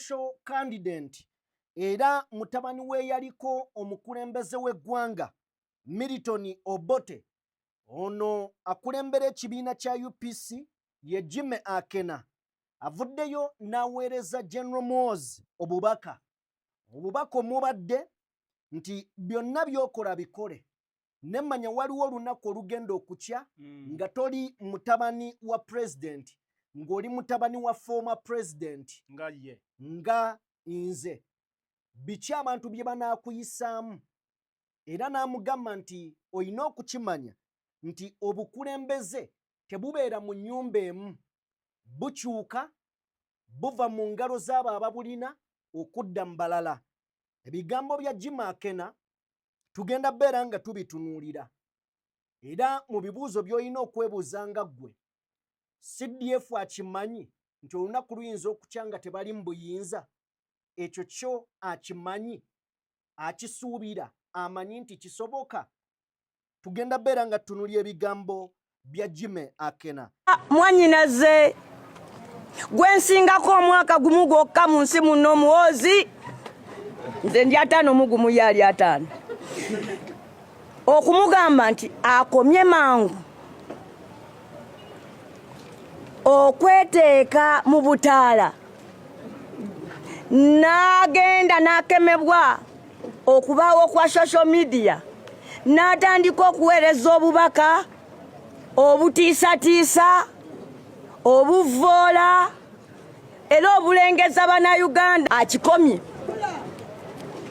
Presidential candidate era mutabani w'eyaliko omukulembeze w'eggwanga Milton Obote, ono akulembera ekibiina kya UPC ye Jimmy Akena, avuddeyo n'aweereza General Muhoozi obubaka. Obubaka omubadde nti byonna by'okola bikole, nemmanya waliwo olunaku olugenda okukya nga toli mutabani wa president, ng'oli mutabani wa former president. Nga ye. Nga nze, biki abantu bye banaakuyisaamu? Era n'amugamba nti olina okukimanya nti obukulembeze tebubeera mu nnyumba emu, bukyuka buva mu ngalo z'abo ababulina okudda mu balala. Ebigambo bya Jimmy Akena tugenda beera nga tubitunuulira, era mu bibuuzo by'olina okwebuuza nga ggwe, CDF akimanyi nti olunaku luyinza okukya nga tebali mu buyinza? Ekyo kyo akimanyi, akisuubira, amanyi nti kisoboka? Tugenda beera nga tutunulya ebigambo bya Jimmy Akena. Mwanyinaze gwe nsingako omwaka gumu gwokka mu nsi muno, Omuwoozi, nze ndi 51, ye ali 50, okumugamba nti akomye mangu okweteeka mu butaala n'agenda n'akemebwa okubaawo kwa social media, n'atandika okuweereza obubaka obutiisatiisa, obuvoola era obulengeza Bannayuganda, akikomye.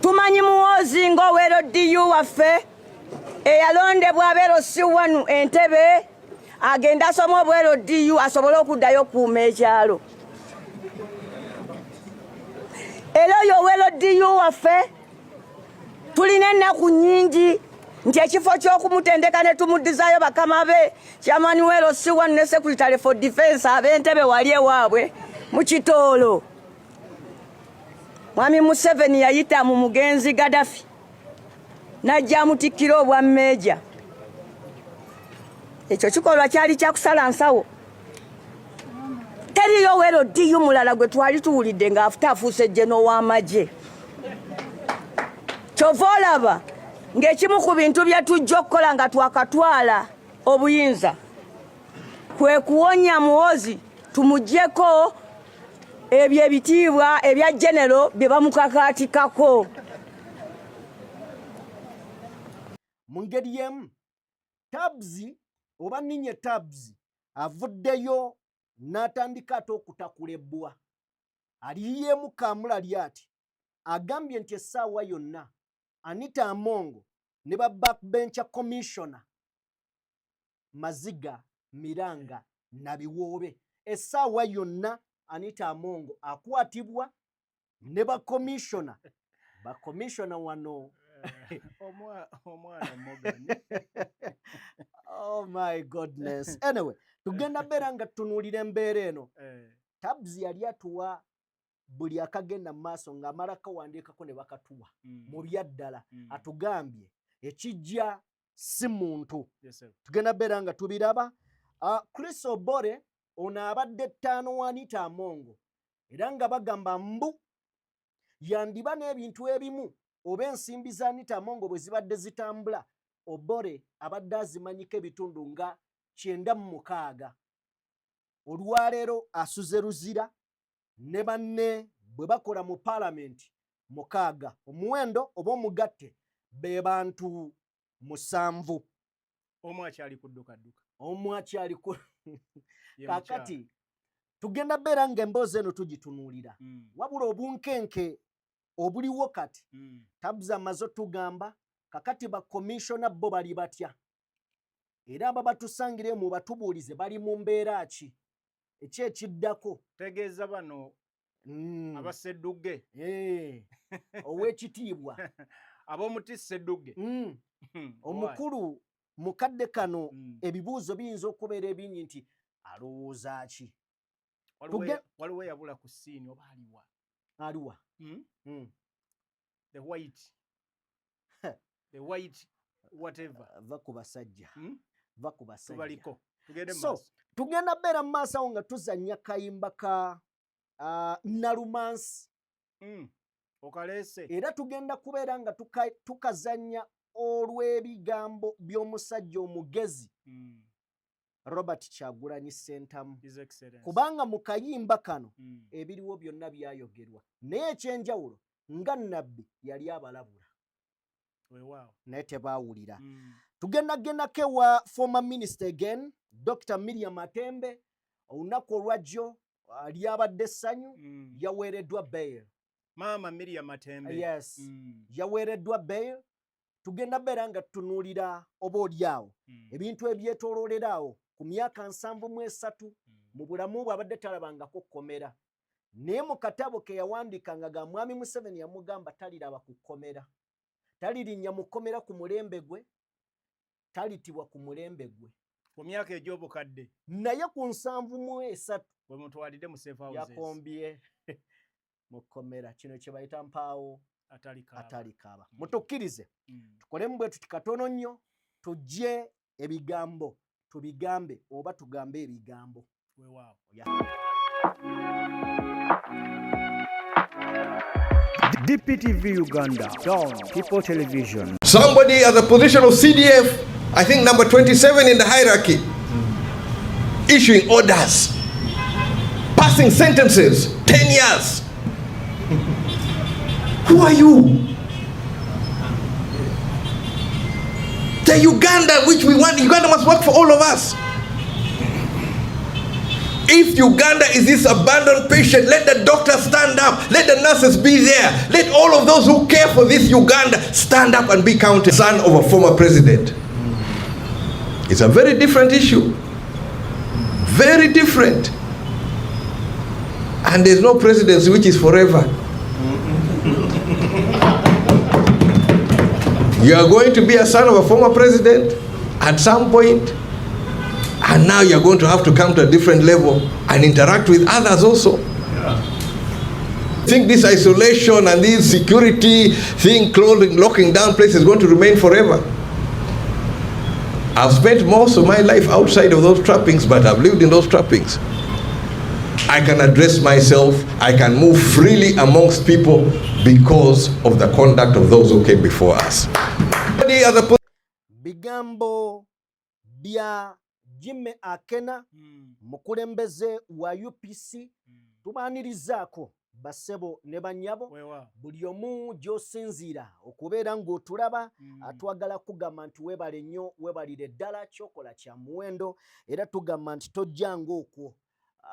Tumanyi Muwoozi ng'owa LDU waffe eyalondebwa abeero si wanu entebe, agenda asoma obwa LDU asobole okuddayo okukuuma ekyalo. Era oyo owa LDU waffe, tulina ennaku nnyingi nti ekifo ky'okumutendeka ne tumuddizayo bakama be, chairman wa LC1 ne secretary for defense ab'entebe wali ewaabwe mu Kitoolo, Mwami Museveni yayita mu mugenzi Gaddafi n'ajja amutikkira obwa meeja. Ekyo kikolwa kyali kyakusala nsawo. Teriyo wa LDU mulala gwe twali tuwulidde ng'afuta afuuse jeno w'amagye. Kyova olaba ng'ekimu ku bintu bye tujja okukola nga twakatwala obuyinza kwe kuwonya Muwozi, tumuggyeko ebyo ebitiibwa ebya genero bye bamukakaatikako. Mu ngeri y'emu, Tabs oba Ninye Tabs avuddeyo n'atandika ate okutakula ebbwa aliyiyeemu kamulali ati agambye nti essaawa yonna Anita Amongo ne ba backbencher commissioner Maziga Miranga Nabiwoobe, essaawa yonna Anita Amongo akwatibwa ne bakomishona bakomishona wano. Omwana Morgan. Oh my goodness. Anyway, tugenda beera nga tutunuulira embeera eno. Tabs yali atuwa buli akagenda mu maaso ng'amala kawandiikako ne bakatuwa. Mu byaddala atugambye ekijja si muntu. Yes, sir. Tugenda beera nga tubiraba. Chris Obore ono abadde ttaano wa Anita Amongo, era nga bagamba mbu yandiba n'ebintu ebimu oba ensimbi za Anita Amongo bwe zibadde zitambula, Obore abadde azimanyiko ebitundu nga 96. Olwaleero asuze Luzira ne banne bwe bakola mu paalamenti 6, omuwendo oba omugatte be bantu 7. Omu akyali kuddukadduka. Omu akyali ku Ye. Kakati tugenda beera nga emboozi eno tugitunuulira, wabula obunkenke obuliwo kati, Tabs amaze otugamba kakati bakomishona bo bali batya, era aba batusangire mu batubuulize bali mu mbeera ki, eki ekiddako. Tegeeza bano abaseddugge. Ow'ekitiibwa. Ab'omuti Sseddugge. Omukulu mukadde kano, ebibuuzo biyinza okubeera ebingi nti alowooza ki? Waliwo eyabula ku siini, oba aliwa? Aliwa? Hmm? Mm. The white whatever. Va ku basajja. Va ku basajja. Tubaliko, tugende mu So maaso. tugenda beera mu maaso awo nga tuzannya kayimba ka Nalumansi. Okaleese. Era tugenda kubeera nga tukazannya olw'ebigambo by'omusajja omugezi Robert Kyagulanyi Ssentamu, kubanga mu kayimba kano ebiriwo byonna byayogerwa, naye ekyenjawulo nga Nabbi yali abalabula naye tebaawulira. Tugenda gendako ewa former minister again, Dr Miriam Atembe. Olunaku olwajjo lyabadde essanyu, yaweereddwa bail. Maama Miriam Atembe. Yes. Yaweereddwa bail. Tugenda beera nga tutunuulira oba oli awo ebintu ebyetooloolera awo ku myaka 73. Mu bulamu bwe abadde talabangako kkomera, naye mu katabo ke yawandiika nga ga Mwami Museveni yamugamba taliraba ku kkomera, talirinnya mu kkomera ku mulembe gwe, talitibwa ku mulembe gwe. Ku myaka egy'obukadde. Naye ku 73 wemutwalidde mu safe houses, yakombye mu kkomera. Kino kye bayita mpaawo atalikaaba. Atalikaaba. Mutukkirize tukolemu bwe tuti katono nnyo, tujje ebigambo tubigambe oba tugambe ebigambo. Weewaawo. Yeah. DPTV Uganda, Dawn People Television. Somebody at the position of CDF, I think number 27 in the hierarchy, issuing orders, passing sentences, 10 years. Who are you? The Uganda which we want, Uganda must work for all of us. If Uganda is this abandoned patient, let the doctor stand up, let the nurses be there, let all of those who care for this Uganda stand up and be counted. Son of a former president. It's a very different issue. Very different. And there's no presidency which is forever. You are going to be a son of a former president at some point, and now you're going to have to come to a different level and interact with others also. Think this isolation and this security thing, closing, locking down places is going to remain forever. I've spent most of my life outside of those trappings, but I've lived in those trappings. I can address myself, I can move freely amongst people because of the conduct of those who came before us. The other Bigambo bya Jimmy Akena, mukulembeze wa UPC. Tubaanirizaako bassebo ne bannyabo, Weewaawo. buli omu gy'osinziira okubeera ng'otulaba. Twagala kugamba nti weebale nnyo, weebalire ddala, kyokola kya muwendo, era tugamba nti tojjanga okwo,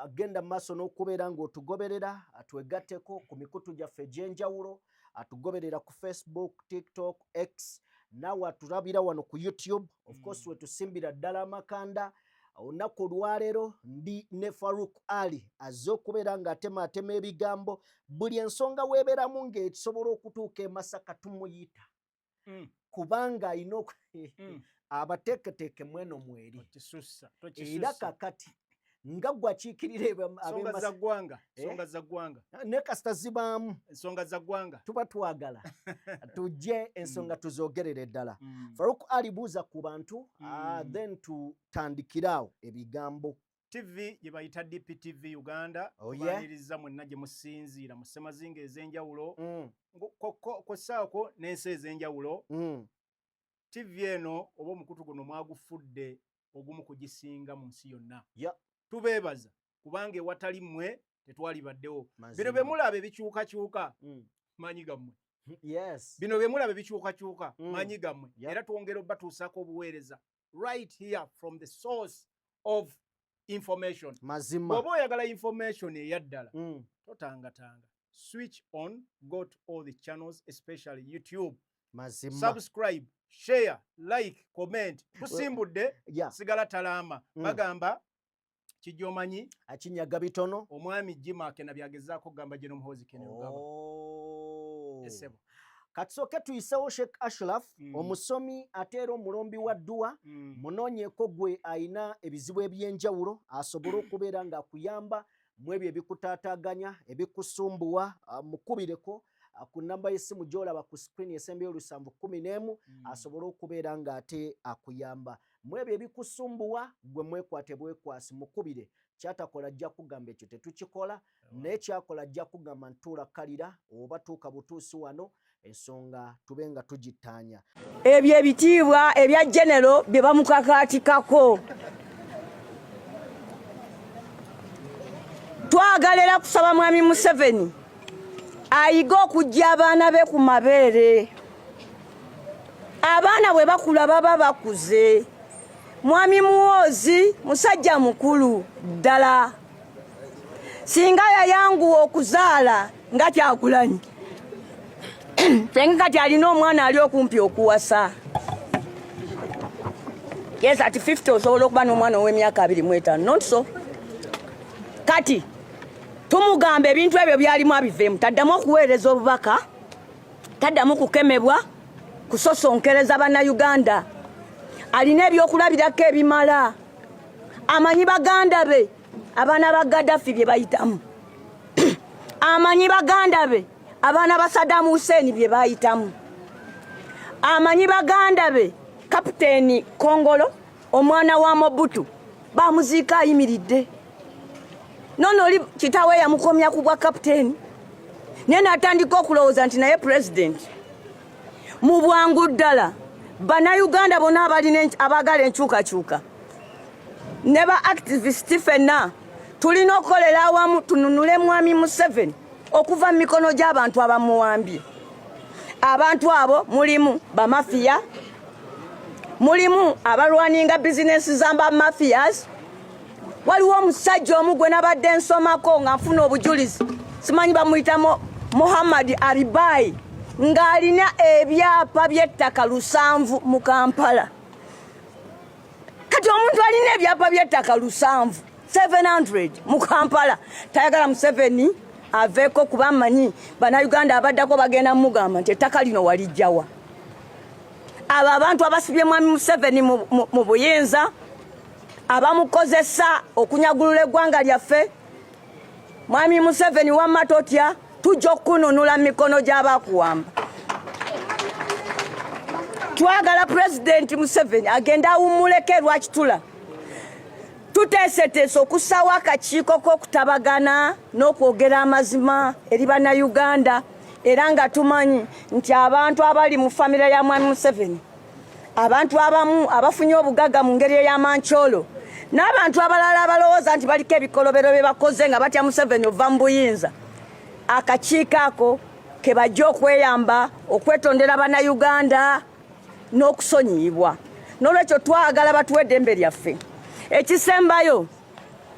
agenda mu maaso n'okubeera ng'otugoberera. Twegatteko ku mikutu gyaffe egy'enjawulo, atugoberera ku Facebook, TikTok, X, naawe atulabira wano ku YouTube of course, wetusimbira ddala amakanda. Olunaku olwaleero ndi ne Faruk Ali, azze okubeera ng'atemaatema ebigambo buli ensonga weebeeramu ng'esobola okutuuka e Masaka tumuyita, kubanga alina abateeketeeke mweno mweri. Tokisussa, Era tokisussa. kakati nga gwe akiikirira Nsonga za ggwanga, Eh? nsonga za ggwanga. Ne kasita zibaamu. Ensonga za ggwanga. Tuba twagala tujje ensonga tuzoogerere ddala. Faruk Ali, buuza ku bantu, then tutandikire awo ebigambo. TV gye bayita DPTV Uganda. Oh, yeah? Tubaaniriza mwenna gye musinziira mu ssemazinga ez'enjawulo, kw'ossaako n'ensi ez'enjawulo. TV eno oba omukutu guno mwagufudde ogumu kugisinga mu nsi yonna. Tubeebaza kubanga ewatali mmwe tetwalibaddewo. Mazima. Bino bye mulaba ebikyukakyuka, maanyi gammwe. Bino bye mulaba ebikyukakyuka, maanyi gammwe. Era twongera obatuusaako obuweereza right here from the source of information. Mazima. Bw'oba oyagala information eyaddala, totangatanga, switch on, go to all the channels, especially YouTube. Mazima. Subscribe, share, like, comment. Tusimbudde. Sigala talaama. Bagamba kijja omanyi akinyaga bitono. Omwami Jim Akena byagezaako okugamba General Muhoozi Kainerugaba. Oh. Esebo. Katusooke tuyisewo Sheikh Ashraf, omusomi ate era omulombi wa dduwa. Munoonyeeko gwe ayina ebizibu ebyenjawulo asobole okubeera ng'akuyamba mu ebyo ebikutaataaganya, ebikusumbuwa. Mukubireko ku namba y'essimu gy'olaba ku screen esembyeyo, 711, asobole okubeera ng'ate akuyamba mu ebyo ebikusumbuwa. Gwe mwekwate bwekwasi, mukubire. Kyatakola ajja kugamba ekyo tetukikola, naye kyakola ajja kugamba ntuula kalira oba tuuka butuusi wano ensonga tube nga tugittaanya. Ebyo ebitiibwa ebya genero bye bamukakaatikako. Twagala era kusaba Mwami Museveni ayige okujja abaana be ku mabeere. Abaana bwe bakula baba bakuze. Mwami Muhoozi musajja mukulu ddala, singa yayanguwa okuzaala nga Kyagulanyi senga kati alina omwana ali okumpi okuwasa. Yes, at 50 osobola okuba n'omwana ow'emyaka 25, not so. Kati tumugamba ebintu ebyo byalimu abiveemu, taddamu okuweereza obubaka, taddamu kukemebwa kusosonkereza bannayuganda. Alina ebyokulabirako ebimala, amanyi baganda be abaana ba Gaddafi bye bayitamu, amanyi baganda be abaana ba Saddam Hussein bye bayitamu, amanyi baganda be Kapiteeni Kongolo omwana wa Mobutu bamuziika ayimiridde. Nono oli kitaawe yamukomya ku bwa kapiteeni, naye n'atandika okulowooza nti naye pulezidenti. Mu bwangu ddala bannayuganda bonna abalina abaagala enkyukakyuka ne ba activist fenna tulina okukolera awamu tununule Mwami Museveni okuva mu mikono gy'abantu abamuwambye. Abantu abo mulimu bamafiya, mulimu abalwaninga bizinensi za bamafiyas. Waliwo omusajja omu gwe nabadde nsomako nga nfuna obujulizi, simanyi bamuyita Muhammad Aribai, ng'alina ebyapa by'ettaka 7 mu Kampala. Kati omuntu alina ebyapa by'ettaka 700, 700 mu Kampala, tayagala Museveni aveeko, kuba amanyi bannayuganda abaddako bagenda mugamba nti ettaka lino walijjawa. Abo abantu abasibye Mwami Museveni mu buyinza, abamukozesa okunyagulula eggwanga lyaffe, Mwami Museveni wamma totya, tujja okukununula mu mikono gy'abakuwamba. Twagala Pulezidenti Museveni agende awummuleko erwakitula. Tuteeseteese okussaawo akakiiko k'okutabagana n'okwogera amazima eri bannayuganda, era nga tumanyi nti abantu abali mu famire ya Mwami Museveni, abantu abamu abafunye obugagga mu ngeri ey'amankyolo, n'abantu abalala abalowooza nti baliko ebikolobero bye bakoze nga batya Museveni ova mu buyinza, akakiiko ako ke bajja okweyamba okwetondera bannayuganda n'okusonyiyibwa. N'olwekyo twagala batuwe eddembe lyaffe. Ekisembayo,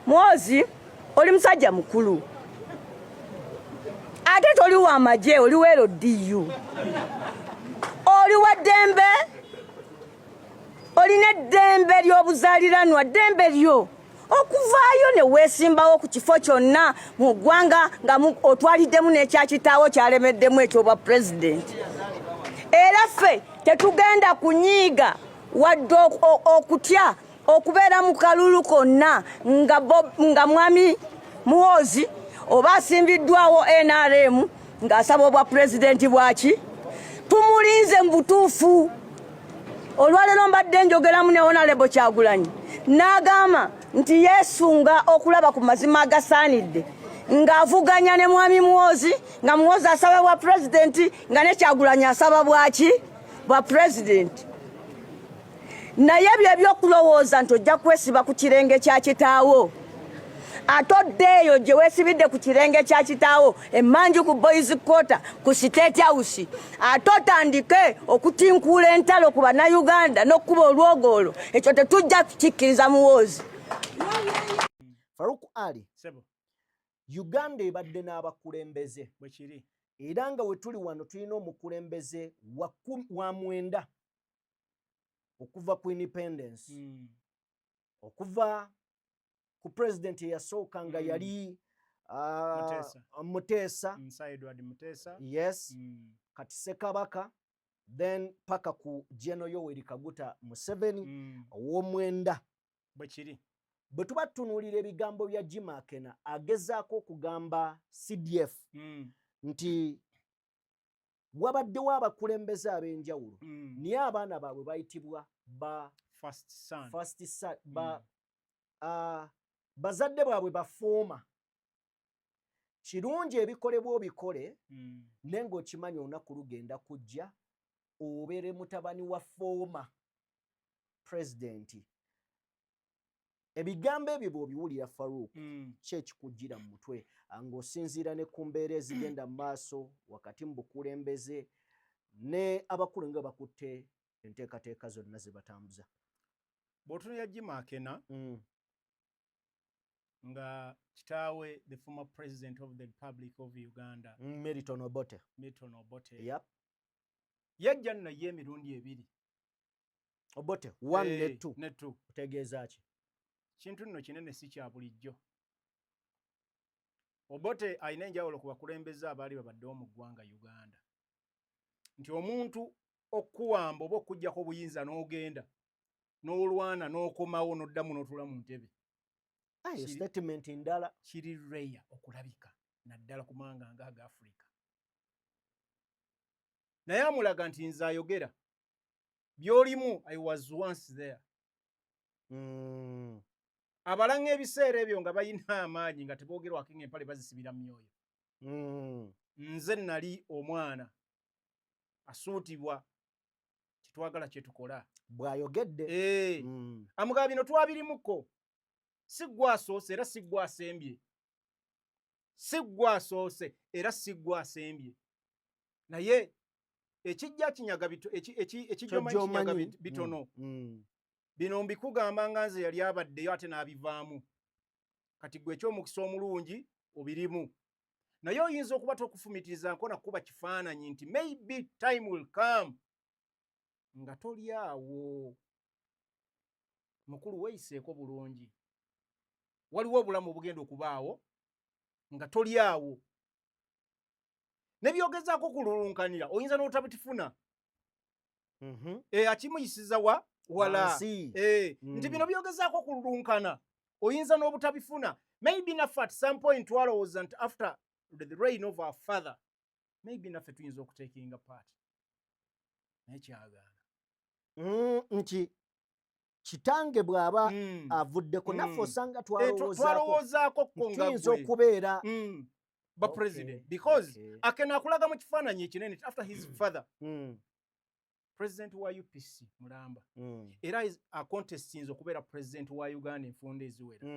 Muhoozi oli musajja mukulu, ate toli wa magye, oli wa LDU, oli wa ddembe, olina eddembe ly'obuzaaliranwa, ddembe lyo okuvaayo ne weesimbawo ku kifo kyonna mu ggwanga nga otwaliddemu n'ekya kitaawo kyalemeddemu eky'obwa pulezidenti. Era ffe tetugenda kunyiiga wadde okutya okubeera mu kalulu konna nga Mwami Muhoozi oba asimbiddwawo NRM ng'asaba obwa pulezidenti bwaki. Tumulinze mu butuufu. Olwaleero mbadde njogeramu ne Honorable Kyagulanyi n'agamba nti yeesunga okulaba ku mazima agasaanidde ng'avuganya ne Mwami Muhoozi, nga Muhoozi asaba bwa pulezidenti nga ne Kyagulanyi asaba bwaki bwa pulezidenti. Naye ebyo ebyokulowooza nti ojja kwesiba ku kirenge kya kitaawo, ate odde eyo gye weesibidde ku kirenge kya kitaawo emmanju ku Boys Quarter ku State House, ate otandike okutinkuula entalo ku bannayuganda n'okukuba olwogoolo, ekyo tetujja kukikkiriza Muhoozi. Farouk Ali, Uganda ebadde n'abakulembeze era nga we tuli wano tulina omukulembeze wa 9 okuva ku independence, okuva ku president eyasooka nga yali Muteesa, yes, kati Ssekabaka, then paka ku General Yoweri Kaguta Museveni ow'omwenda. Bwekiri. Bwe tuba tutunuulira ebigambo bya Jim Akena, agezaako okugamba CDF nti wabaddewo abakulembeze ab'enjawulo, naye abaana baabwe bayitibwa ba first son, first son, ba Bazadde baabwe bafooma. Kirungi ebikolebwa obikole, naye ng'okimanyi olunaku lugenda kujja obeere mutabani wa former pulezidenti. Ebigambo ebyo bw'obiwulira, Farouk, ki ekikujjira mu mutwe ng'osinziira ne ku mbeera ezigenda mu maaso wakati mu bukulembeze ne abakulu nga bakutte enteekateeka zonna ze batambuza? Bw'otunulira Jim Akena, nga kitaawe the former president of the Republic of Uganda, Milton Obote. Milton Obote, yajja nno ye emirundi ebiri. Obote one ne two. Ne two. Otegeeza ki? Kintu nno kinene, si kya bulijjo. Obote alina enjawulo ku bakulembeze abaali babaddewo mu ggwanga Uganda, nti omuntu okuwamba oba okuggyako obuyinza n'ogenda n'olwana n'okomawo n'oddamu n'otuula mu ntebe. Ayo statement ndala. Kiri rare okulabika, naddala ku mawanga nga aga Africa. Naye amulaga nti nze ayogera by'olimu, I was once there. Abalanga ebiseera ebyo nga balina amaanyi, nga teboogerwako, ng'empale bazisibira mu myoyo. Nze nali omwana asuutibwa, kyetwagala kyetukola. Bw'ayogedde. Eh, amugaba bino twabirimuko, si ggwe asoose era si ggwe asembye, si ggwe asoose era si ggwe asembye. Naye ekijja kinyaga ekijja omanyi kinyaga Ky'omanyi. bitono. Bino mbikugamba nga nze yali abaddeyo ate n'abivaamu. Kati gwe ekyomukisa omulungi obirimu, naye oyinza okuba tokufumitiriza nkona kuba kifaananyi nti maybe time will come nga toli awo. Mukulu, weeyiseeko bulungi. Waliwo obulamu obugenda okubaawo nga toli awo, ne byogezaako kululunkanira oyinza n'otabitifuna. E, akimuyisiza wa wala. Wansi. E, nti bino byogezaako kululunkana oyinza n'obutabifuna. Maybe naffe at some point twalowooza nti after the reign of our father, maybe naffe tuyinza okutakinga part, naye kyagaana. Nti kitange bw'aba avuddeko, naffe osanga twalowoozaako Twalowoozaako ko nga tuyinza gwe. okubeera Ba president, because Akena akulaga mu kifaananyi ekinene after his father, president wa UPC mulamba, era acontestinze okubeera president wa Uganda enfunda eziwera.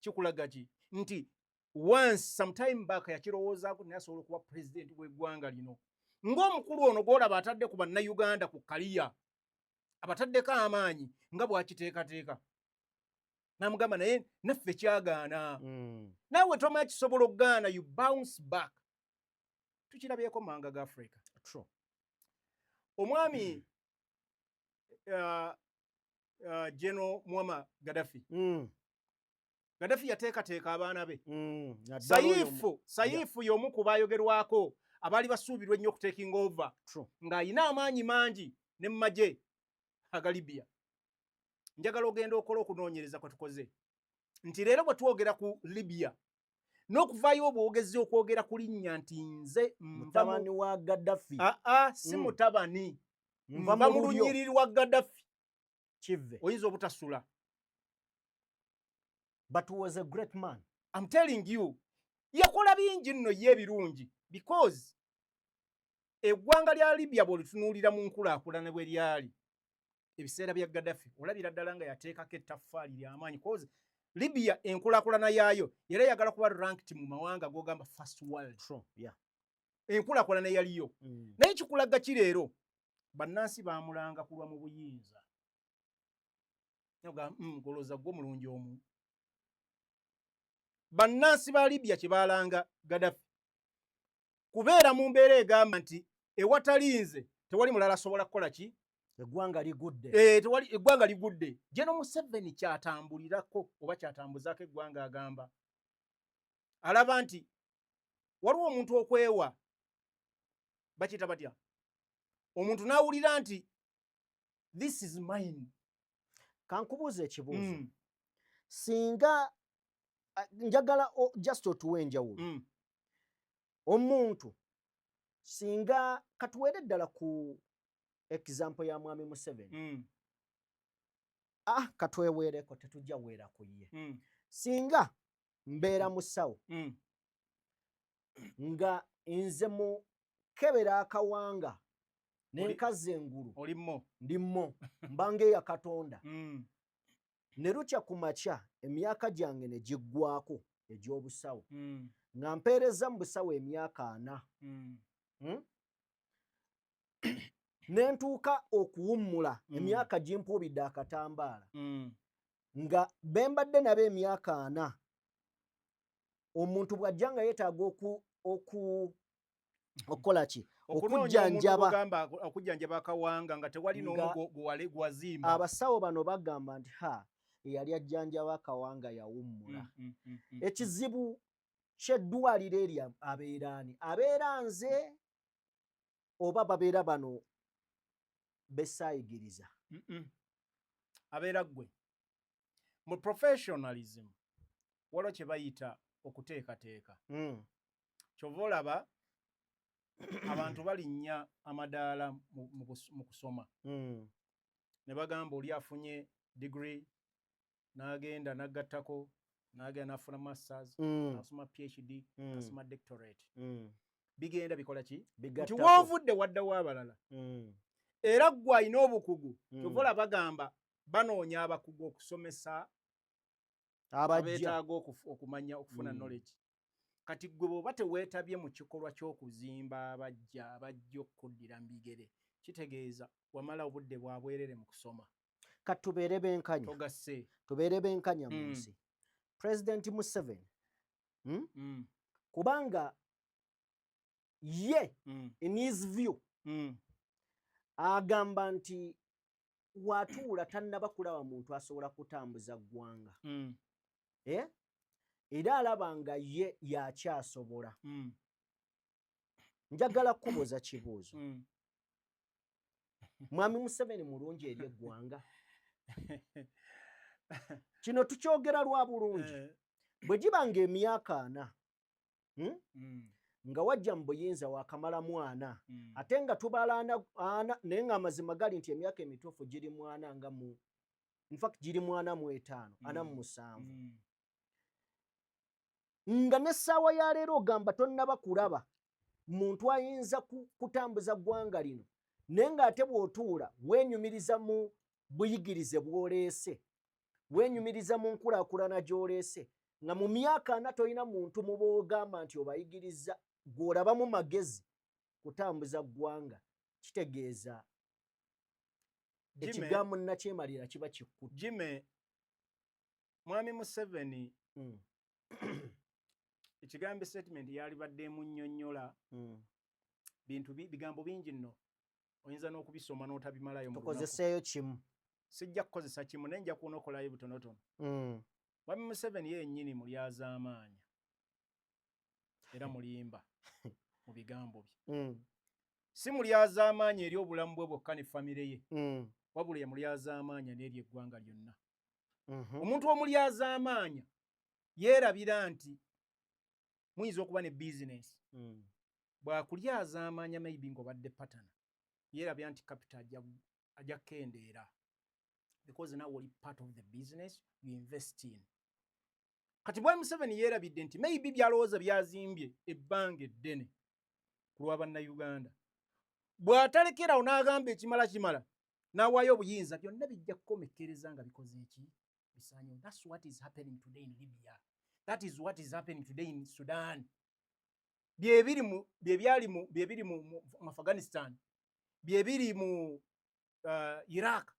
Kikulaga ki? Nti once some time back yakirowoozaako naye asobola okuba president w'eggwanga lino, ng'omukulu ono gw'olaba atadde ku Bannayuganda ku kaliya, abataddeko amaanyi nga bw'akiteekateeka. N'amugamba naye naffe kyagaana. Naawe tomanya kisobola okugaana, you bounce back. Tukirabyeko mu mawanga ga Africa. True. Omwami General Muammar Gaddafi, Gaddafi yateekateeka abaana be. Naddala oyo Sayifu y'omu ku baayogerwako abaali basuubirwa ennyo okutakinga over, ng'ayina amaanyi mangi ne mu magye aga Libya. Njagala ogenda okola okunoonyereza kwe tukoze nti leero bwe twogera ku Libya n'okuvaayo obwogezi okwogera ku linnya nti nze nva mu Mutabani wa Gaddafi. Aa, si mutabani, nva nva mu mu lulyo. Lunyiriri lwa Gaddafi. Kive. Oyinza obutasula. But was a great man. I'm telling you, yakola bingi nno ye ebirungi, because eggwanga lya Libya bw'olitunuulira mu nkulaakulana bwe lyali ebiseera bya Gaddafi, olabira ddala nga yateekako ettaffaali ly'amaanyi, cause Libya enkulaakulana yaayo era eyagala kuba ranked mu mawanga g'ogamba first world. True. Yeah. Enkulaakulana eyaliyo. Naye kikulaga ki leero? Bannansi baamulanga kulwa mu buyinza. Nogamba, golooza gwo mulungi omu. Bannansi ba Libya kye baalanga Gaddafi kubeera mu mbeera egamba nti ewatali nze tewali mulala asobola kukola ki. Eggwanga ligudde. Eh, tewali, eggwanga ligudde. General Museveni kyatambulirako oba kyatambuzaako eggwanga, agamba alaba nti waliwo omuntu okwewa, bakiyita batya, omuntu n'awulira nti this is mine. Kankubuuza ekibuuzo. Singa njagala just otuwe enjawulo. Omuntu singa katuweere ddala ku example ya mwami Museveni, ah, katweweereko, tetujja weera ku ye. Singa mbeera musawo nga nze mu kebera akawanga nenkazi engulu, Olimmo. Ndimmo mbanga eya Katonda, ne lukya ku makya emyaka gyange ne giggwako egy'obusawo, nga mpeereza mu busawo emyaka 40, Ne ntuuka okuwummula, emyaka gimpuubidde akatambaala, nga bembadde nabo emyaka 40, omuntu bw'ajja nga yeetaaga okukola ki? Okunoonya omuntu. Okujjanjaba. Gamba okujjanjaba akawanga nga tewali n'omu gwewazimba. Abasawo bano bagamba nti, "Ha, eyali ajjanjaba akawanga yawummula." Ekizibu ky'eddwaliro eri abeera ani? Abeera nze oba babeera bano besaayigiriza? Abeera ggwe. Mu professionalism waliwo kye bayita okuteekateeka. Kyova olaba abantu balinnya amadaala mu kusoma ne bagamba oli afunye degree, n'agenda n'agattako, n'agenda n'afuna masters, n'asoma PhD, n'asoma doctorate. Bigenda bikola ki nti Bigattako. Woovudde waddawo abalala, era ggwe alina obukugu. Kyova olaba bagamba banoonya abakugu okusomesa abajja abeetaaga okumanya, okufuna knowledge. Kati ggwe bw'oba teweetabye mu kikolwa ky'okuzimba abajja, abajja okukuddira mu bigere, kitegeeza wamala obudde bwa bwerere mu kusoma. Kati tubeere benkanya. Togasse. Tubeere benkanya mu nsi. President Museveni, Kubanga ye in his view agamba nti watuula tannaba kulaba muntu asobola kutambuza ggwanga, eh? Era alaba nga ye yakyasobola. Njagala kubuuza kibuuzo. Mwami Museveni mulungi eri eggwanga? Kino tukyogera lwa bulungi. Bwe giba nga emyaka 40, Nga wajja mu buyinza wakamalamu 40, ate nga tubala 40, naye nga amazima gali nti emyaka emituufu giri mu 40, nga mu infact giri mu 45, 47, nga n'essaawa ya leero ogamba tonnaba kulaba muntu ayinza kutambuza ggwanga lino, naye ng'ate bw'otuula weenyumiriza mu buyigirize bw'oleese, weenyumiriza mu nkulaakulana gy'oleese, nga mu myaka 40 tolina muntu mu boogamba nti obayigiriza gw'olabamu magezi kutambuza ggwanga, kitegeeza Jimmy, ekigambo nnakyemalira kiba kikkutte. Jimmy, mwami Museveni, ekigambo statement yalibadde emunnyonnyola bintu bigambo bingi nno, oyinza n'okubisoma n'otabimalayo mu lunaku. Tukozeseeyo kimu. Sijja kukozesa kimu, naye nja kunokolayo butonotono. Mwami Museveni ye yennyini mulyazaamaanya era mulimba mu bigambo bye. Si mulyazaamaanya eri obulamu bwe bwokka ne famire ye, wabula ye mulyazaamaanya n'eri eggwanga lyonna. Omuntu omulyazaamaanya yeerabira nti muyinza okuba ne bizinesi. Bw'akulyazaamaanya, maybe ng'obadde patana, yeerabira nti capital ajja kukendeera because now oli part of the business you invest in. Kati bwa Museveni yeerabidde nti maybe byalowooza byazimbye ebbanga eddene ku lwa Bannayuganda, bw'atalekerawo n'agamba ekimala kimala n'awaayo obuyinza, byonna bijja kukomekkereza nga bikoze eki? Bisaanyewo. That's what is happening today in Libya, that is what is happening today in Sudan, byebiri mu byebyali mu byebiri mu Afghanistan, byebiri mu Iraq,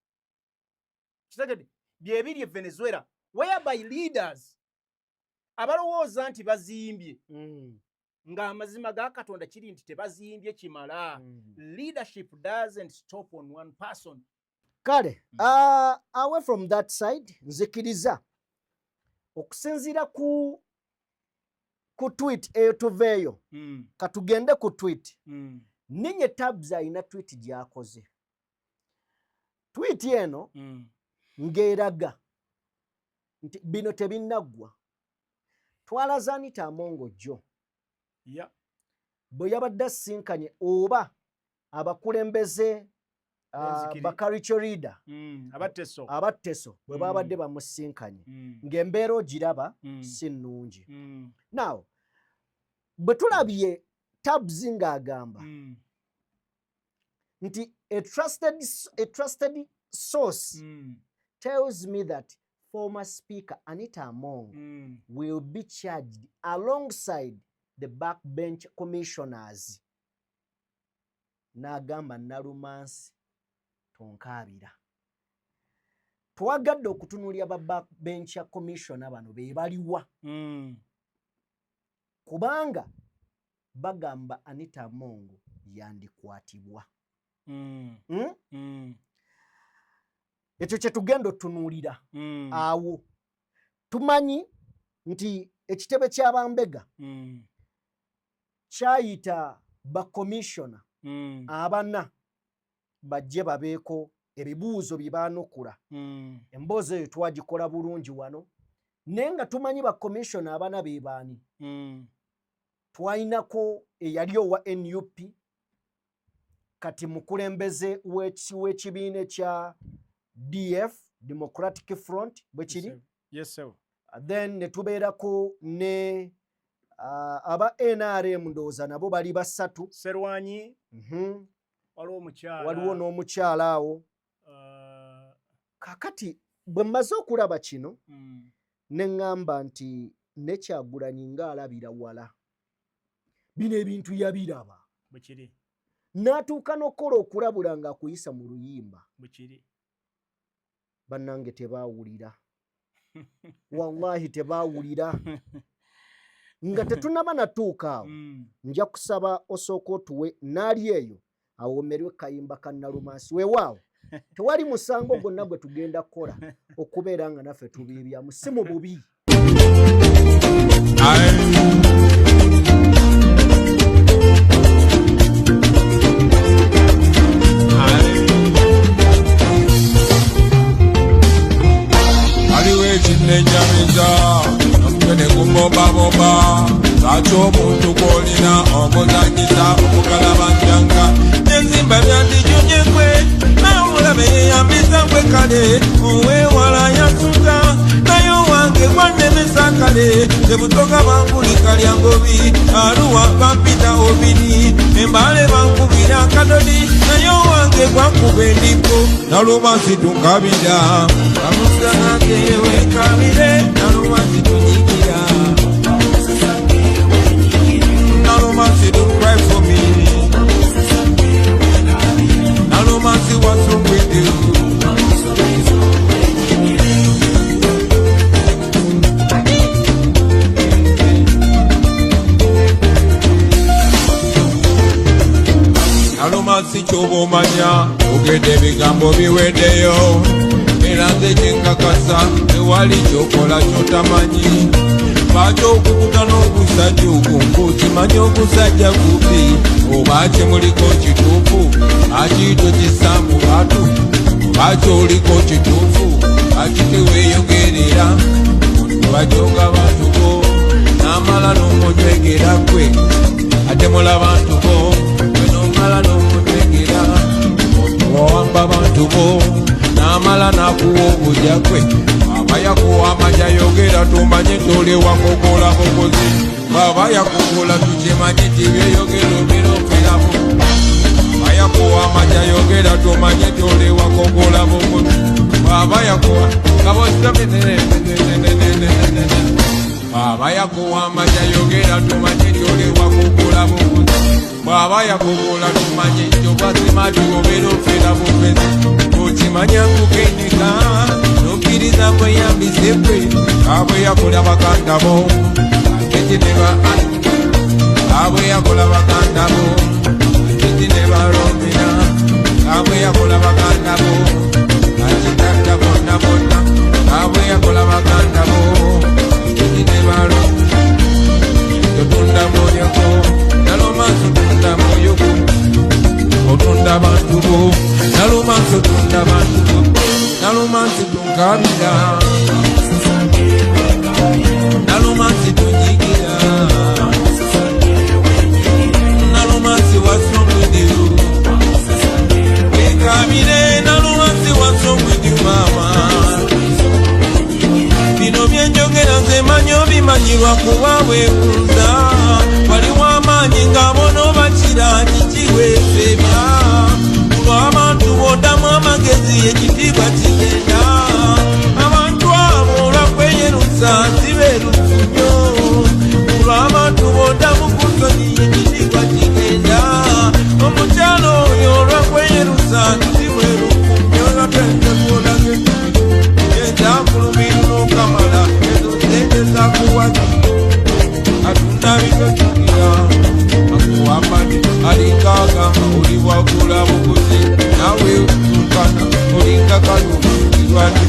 kitegedde, byebiri e Venezuela, whereby leaders abalowooza nti bazimbye, ng'amazima ga Katonda kiri nti tebazimbye kimala. Leadership doesn't stop on one person. Kale, away from that side, nzikiriza okusinziira ku tweet eyo tuveeyo. Katugende ku tweet. Ninye Tabs alina tweet gy'akoze. Tweet eno ng'eraga nti bino tebinnaggwa. Twalaza Anita Amongo jjo bwe yabadde asinkanye oba abakulembeze. Bakaricho leader abatteso bwe babadde bamusinkanye ng'embeera ogiraba si nnungi. Now bwe tulabye Tabs ng'agamba nti a trusted source tells me that former Speaker Anita Among will be charged alongside the backbench commissioners, n'agamba Nalumansi tonkaabira. Twagadde okutunuulira ba backbench commissioner bano be baliwa, kubanga bagamba Anita Among yandikwatibwa. Hmm? Ekyo kye tugenda otunuulira. Awo tumanyi nti ekitebe ky'abambega kyayita bakomishona abana bajje babeeko ebibuuzo bye baanukula. Emboozi eyo twagikola bulungi wano, naye nga tumanyi bakomishona abana be baani. Twalinako eyali owa NUP, kati mukulembeze w'ekibiina ekya DF, Democratic Front, bwe kiri. Yes, sir. Then ne tubeerako ne aba NRM, ndowooza nabo bali basatu. Serwanyi. Waliwo omukyala. Waliwo n'omukyala awo. Kakati bwe mmaze okulaba kino, ne ŋŋamba nti ne Kyagulanyi ng'alabira wala bino ebintu yabiraba, Bwekiri. n'atuuka n'okukola okulabula ng'akuyisa mu luyimba. Bwekiri. Bannange tebaawulira, wallahi tebaawulira. Nga tetunaba natuuka awo, nja kusaba osooka otuwe naali eyo awoomerwe kayimba ka Nalumansi. Weewaawo tewali musango gwonna gwe tugenda kukola okubeera nga naffe tubiibyamu, si mu bubi. Aye. Aye. Aliwo ekinnenyamiza omutwe ne gumbombabomba, lwaki omuntu gw'olina omuzanyisa omugalabanjanga enzimba byandijunye gwe naye omulabe yeyambisa gwe kale owewala yasuka naye owange gwannemesa kale tebutoka bankulika lya ngobi aluwa bampita obiri embale bankubira akadodi naye owange gwankuba endiko Nalumansi tunkabira amusange wekabire Nalumansi tunyikira Nalumansi, don't cry for me. Nalumansi, what's wrong with you? Nalumansi kyoba omanya ogedde ebigambo biweddeyo era nze kyenkakasa tewali kyokola kyotamanyi lwaki okukuta n'ogusajja ogwo ng'okimanyi ogusajja gubi oba kyemuliko kituufu lwaki tokisa mu bantu lwaki oliko kituufu lwaki teweeyogerera bajoga bantu bo n'amala n'omunywegera gwe ate mula bantu bo gwe n'omala n'omunywegera owamba bantu bo n'amala n'akuwa obujja gwe aba yakuwa amajja yogera tumanye nti oli wakukola bukozi baba yakukola tukimanye nti byeyogera obiroferamu aba yakuwa amajja yogera tumanye nti oli wakukola bukozi baba yakuwa baba yakuwa amajja yogera tumanye nti oli wakukola bukozi bw'aba yakukola tumanye nti obwazima obeera ofera bufezi okimanya nkukenika nokkiriza bweyambise gwe abwe yakola baganda bo aketi ne ba abwe yakola baganda bo aketi ne balomina abwe yakola baganda bo akitata bonna bonna abwe yakola baganda bo aketi ne balo totunda mwoyoko Nalumansi otunda mwoyoko otunda bantu bo Nalumansi otunda bantu bo Nalumansi tunkabira Nalumansi tunyigira Nalumansi, what's wrong with you? Wekabire. Lwakuba weewunza waliwo amaanyi nga bono bakira kikiweefebya olw'abantu b'oddamu amagezi ekitiibwa kigenda abantu abo olwakweyerusa si beerufu nnyo olw'abantu b'oddamu ku nsonyi ekitiibwa kigenda omukyalo oyo olwakweyerusa si mwerufu nnyo ate nze gwolage genda nfulumirwa okamala ezo sente zakuwa atunda bitotukira akuwamani alinga agamba oli wagula buguzi nawe tunkana olinga kalubirwati.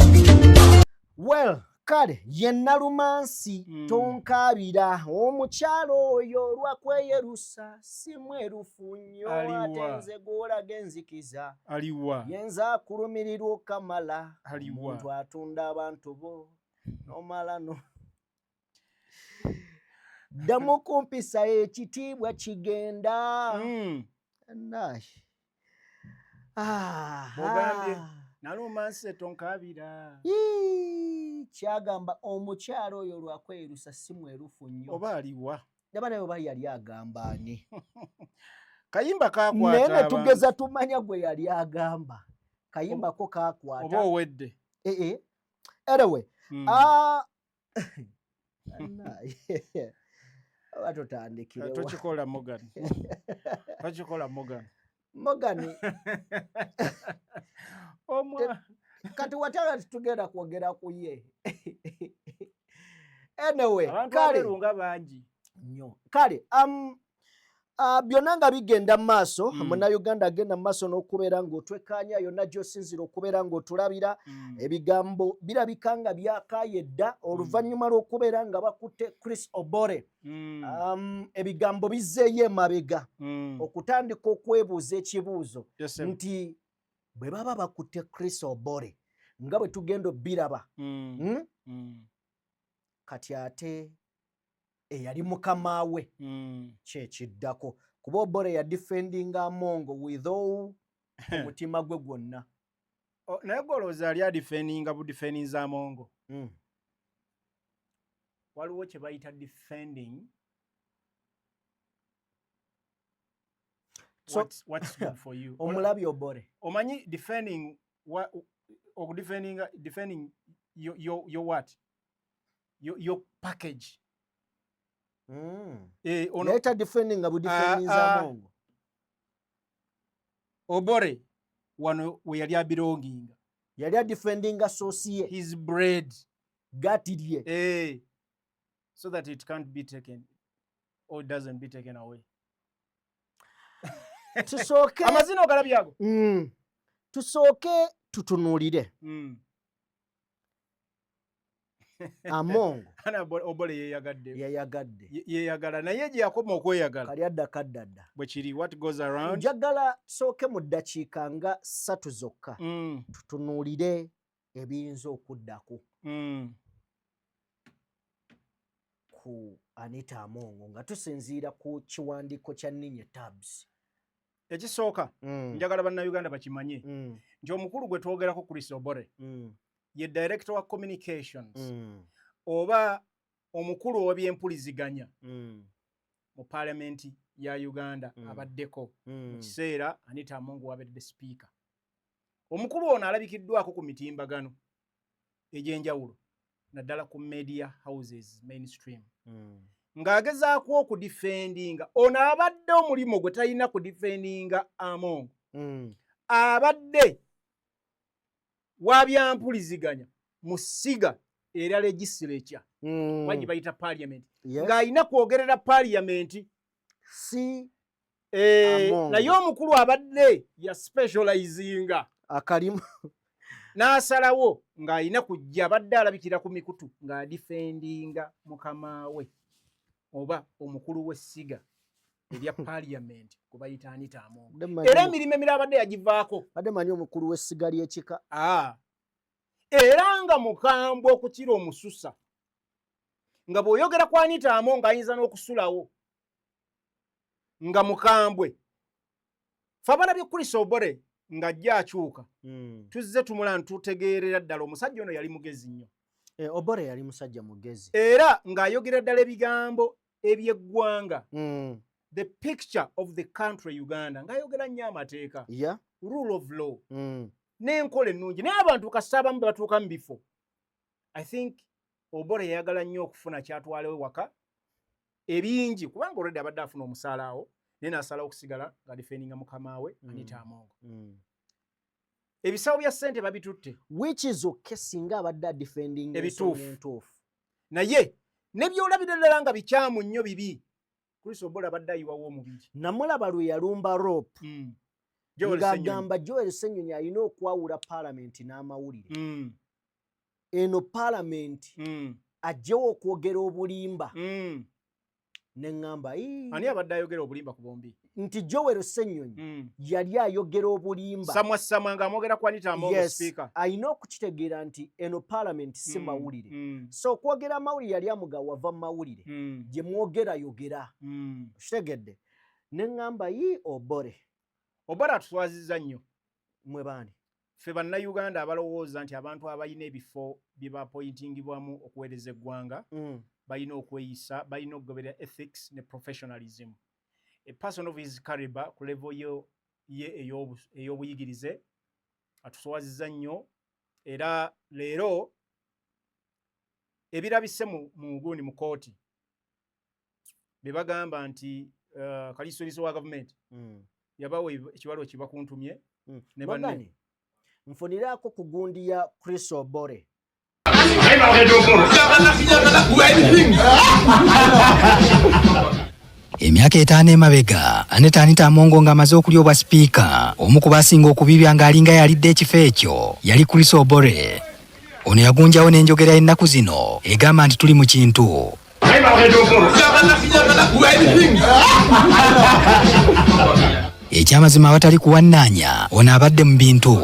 Well, kale ye Nalumansi. Tonkaabira omukyalo oyo olwakweyerusa si mwerufu nnyo. Aliwa? Ate nze gw'olaga enzikiza. Aliwa? Yenza akulumirirwa okamala. Aliwa? Omuntu atunda abantu bo nomala no ddamu kumpisa ekitiibwa kigenda. Naye. Ah, Bw'ogambye. ah. Nalumansi tonkaabira. Ii, kyagamba omukyalo oyo lwakwerusa si mwerufu nnyo. Oba aliwa? Ndaba naye oba yali agamba ani. Kayimba naye kakwata ne abantu. tugeza tumanya gwe yali agamba kayimbako kakwata. Oba owedde. Eh, eh. Anyway, ah, naye, oba tutandikirewa? Tokikola Morgan, tokikola Morgan. Morgan. Omwa Kati watala titugenda kwogera ku ye. Anyway, abantu kale abeeru nga bangi. Nnyo. Kale byonna nga bigenda mu maaso, munnayuganda agenda mu maaso n'okubeera ng'otwekkaanya yonna gy'osinzira okubeera ng'otulabira. Ebigambo birabika nga byakaaye dda oluvannyuma lw'okubeera nga bakutte Chris Obore. Ebigambo bizzeeyo emabega okutandika okwebuuza ekibuuzo Yes, sir. nti bwe baba bakutte Chris Obore nga bwe tugenda obbiraba, Kati ate eyali mukama we kyekiddako, kuba Obore yadefendinga Amongo with all omutima gwe gwonna. Oh, naye golowooza ali adefendinga budefendinza Amongo? Waliwo kye bayita defending what's good for you. Omulabi Obore. Omanyi defending okudefendinga, defending your what? Your package. Ono Naye tadefendinga budefendinza Amongo. Obore wano we yali abelonginga. Yali adefendinga source ye. His bread. Gati lye. So that it can't be taken or doesn't be taken away. Tusooke amazina ogalabye ago. Tusooke tutunuulire Amongo. Ana Obole yeyagadde. Yeyagadde. Yeyagala naye gye yakoma okweyagala. Kali adda kaddadda. Bwe kiri, what goes around. Njagala tusooke mu ddakiika nga 3 zokka tutunuulire ebiyinza okuddako ku Anita Amongo nga tusinziira ku kiwandiiko kya Ninye Tabs. Ekisooka, njagala bannayuganda bakimanye nti omukulu gwe twogerako, Chris Obore, ye director wa communications oba omukulu ow'ebyempuliziganya mu paalamenti ya Uganda abaddeko mu kiseera Anita Amongo wabadde speaker. Omukulu ono alabikiddwako ku mitimbagano egy'enjawulo, naddala ku media houses mainstream, ng'agezaako okudefendinga ono abadde omulimu gwe talina kudefendinga Amongo. Abadde wa byampuliziganya mu ssiga era legislature oba gye bayita parliament, ng'alina kwogerera parliament. Si Amongo. Naye omukulu abadde ya specializinga akalimu n'asalawo ng'alina kujja abadde alabikira ku mikutu ng'adefendinga mukama we oba omukulu w'essiga erya parliament gwe bayita Anita Amongo. Era emirimu emirala abadde yagivaako. Badde manyi omukulu w'essiga ly'ekika. Era nga mukambwe okukira omususa, nga bw'oyogera ku Anita Amongo ayinza n'okusulawo, nga mukambwe. Fe abalabye Chris Obore ng'ajja akyuka, tuzze tumula ntutegeerera ddala omusajja ono yali mugezi nnyo. Eh, Obore yali musajja mugezi era ng'ayogera ddala ebigambo eby'eggwanga the picture of the country Uganda, ng'ayogera nnyo amateeka, rule of law n'enkola ennungi. Naye abantu kasita abamu be batuuka mu bifo, I think Obore yayagala nnyo okufuna kyatwalewo waka ebingi, kubanga already abadde afuna omusaala awo, naye n'asalawo okusigala nga defendinga mukama we Anita Among. Ebisawo bya ssente babitutte. Which is okay singa abadde adefending Ebituufu. entuufu. Naye ne byolabira ddala nga bikyamu nnyo, bibi, Chris Obore abadde ayiwawo omubiri. Namulaba lwe yalumba rope Joel Ssenyonyi. Ng'agamba Joel Ssenyonyi alina okwawula paalamenti n'amawulire. Eno paalamenti ajjewo okwogera obulimba. Ne ŋŋamba, "Ii." Ani abadde ayogera obulimba ku bombi? Nti Joel Ssenyonyi yali ayogera obulimba. Samwa samwa ng'amwogera ku Anita Among, Yes, speaker. Alina okukitegeera nti eno paalamenti si mawulire. So okwogera amawulire, yali amuga wava mu mawulire gye mwogera yogera. Okitegedde? Ne ŋŋamba, yi Obore. Obore atuswazizza nnyo. Mwe baani? Ffe Bannayuganda abalowooza nti abantu abalina ebifo bye bapointingibwamu okuweereza eggwanga balina okweyisa, balina okugoberera ethics ne professionalism. A person of his caliber, ku level yo ye ey'obuyigirize, atuswazizza nnyo. Era leero ebirabise mu gundi mu kooti, be bagamba nti kaliisoliiso wa gavumenti yabawa ekibaluwa kibakuntumye ne banne. Morgan, nfuniraako ku gundi ya Chris Obore. Emyaka 5 emabega, Anita Anita Among ng'amaze okulya obwa sipiika, omu ku basinga okubibya ng'alinga yalidde ekifo ekyo yali Chris Obore. Ono yagunjawo n'enjogera y'ennaku zino egamba nti tuli mu kintu. Ekyamazima, awatali kuwannaanya, ono abadde mu bintu.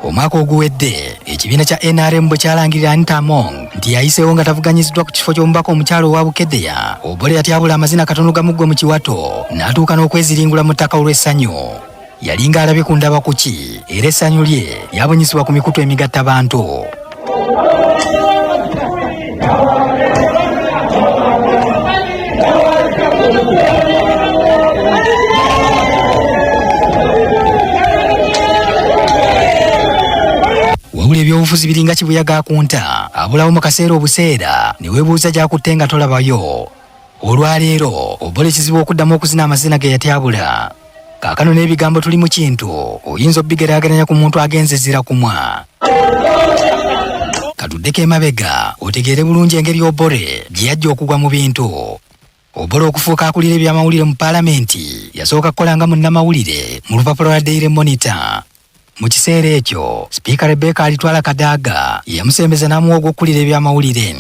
Omwaka oguwedde, ekibiina kya NRM bwe kyalangirira Anita Among nti yayiseewo nga tavuganyiziddwa ku kifo ky'omubaka omukyalo owa Bukedea, Obore yatyabula amazina katono gamuggwe mu kiwato n'atuuka n'okweziringula mu ttaka olw'essanyu. Yalinga alabye ku ndaba kuki, era essanyu lye lyabunyisibwa ku mikutu emigatta bantu. Wabula ebyobufuzi biringa kibuyaga akunta abulawo mu kaseera obuseera ne weebuuza gy'akutte nga tolabayo. Olwaleero Obore kizibu okuddamu okuzina amazina ge yatyabula. Kaakano n'ebigambo tuli mu kintu oyinza obigeraageranya ku muntu agenze zira kumwa. Katuddeko emabega otegeere bulungi engeri Obore gye yajja okugwa mu bintu. Obore okufuuka akulira ebyamawulire mu paalamenti, yasooka kukola nga munnamawulire mu lupapula lwa Daily Monitor. Mu kiseera ekyo sipiika Rebecca Alitwala Kadaga yamusembeza n'amuwa ogw'okukulira ebyamawulire.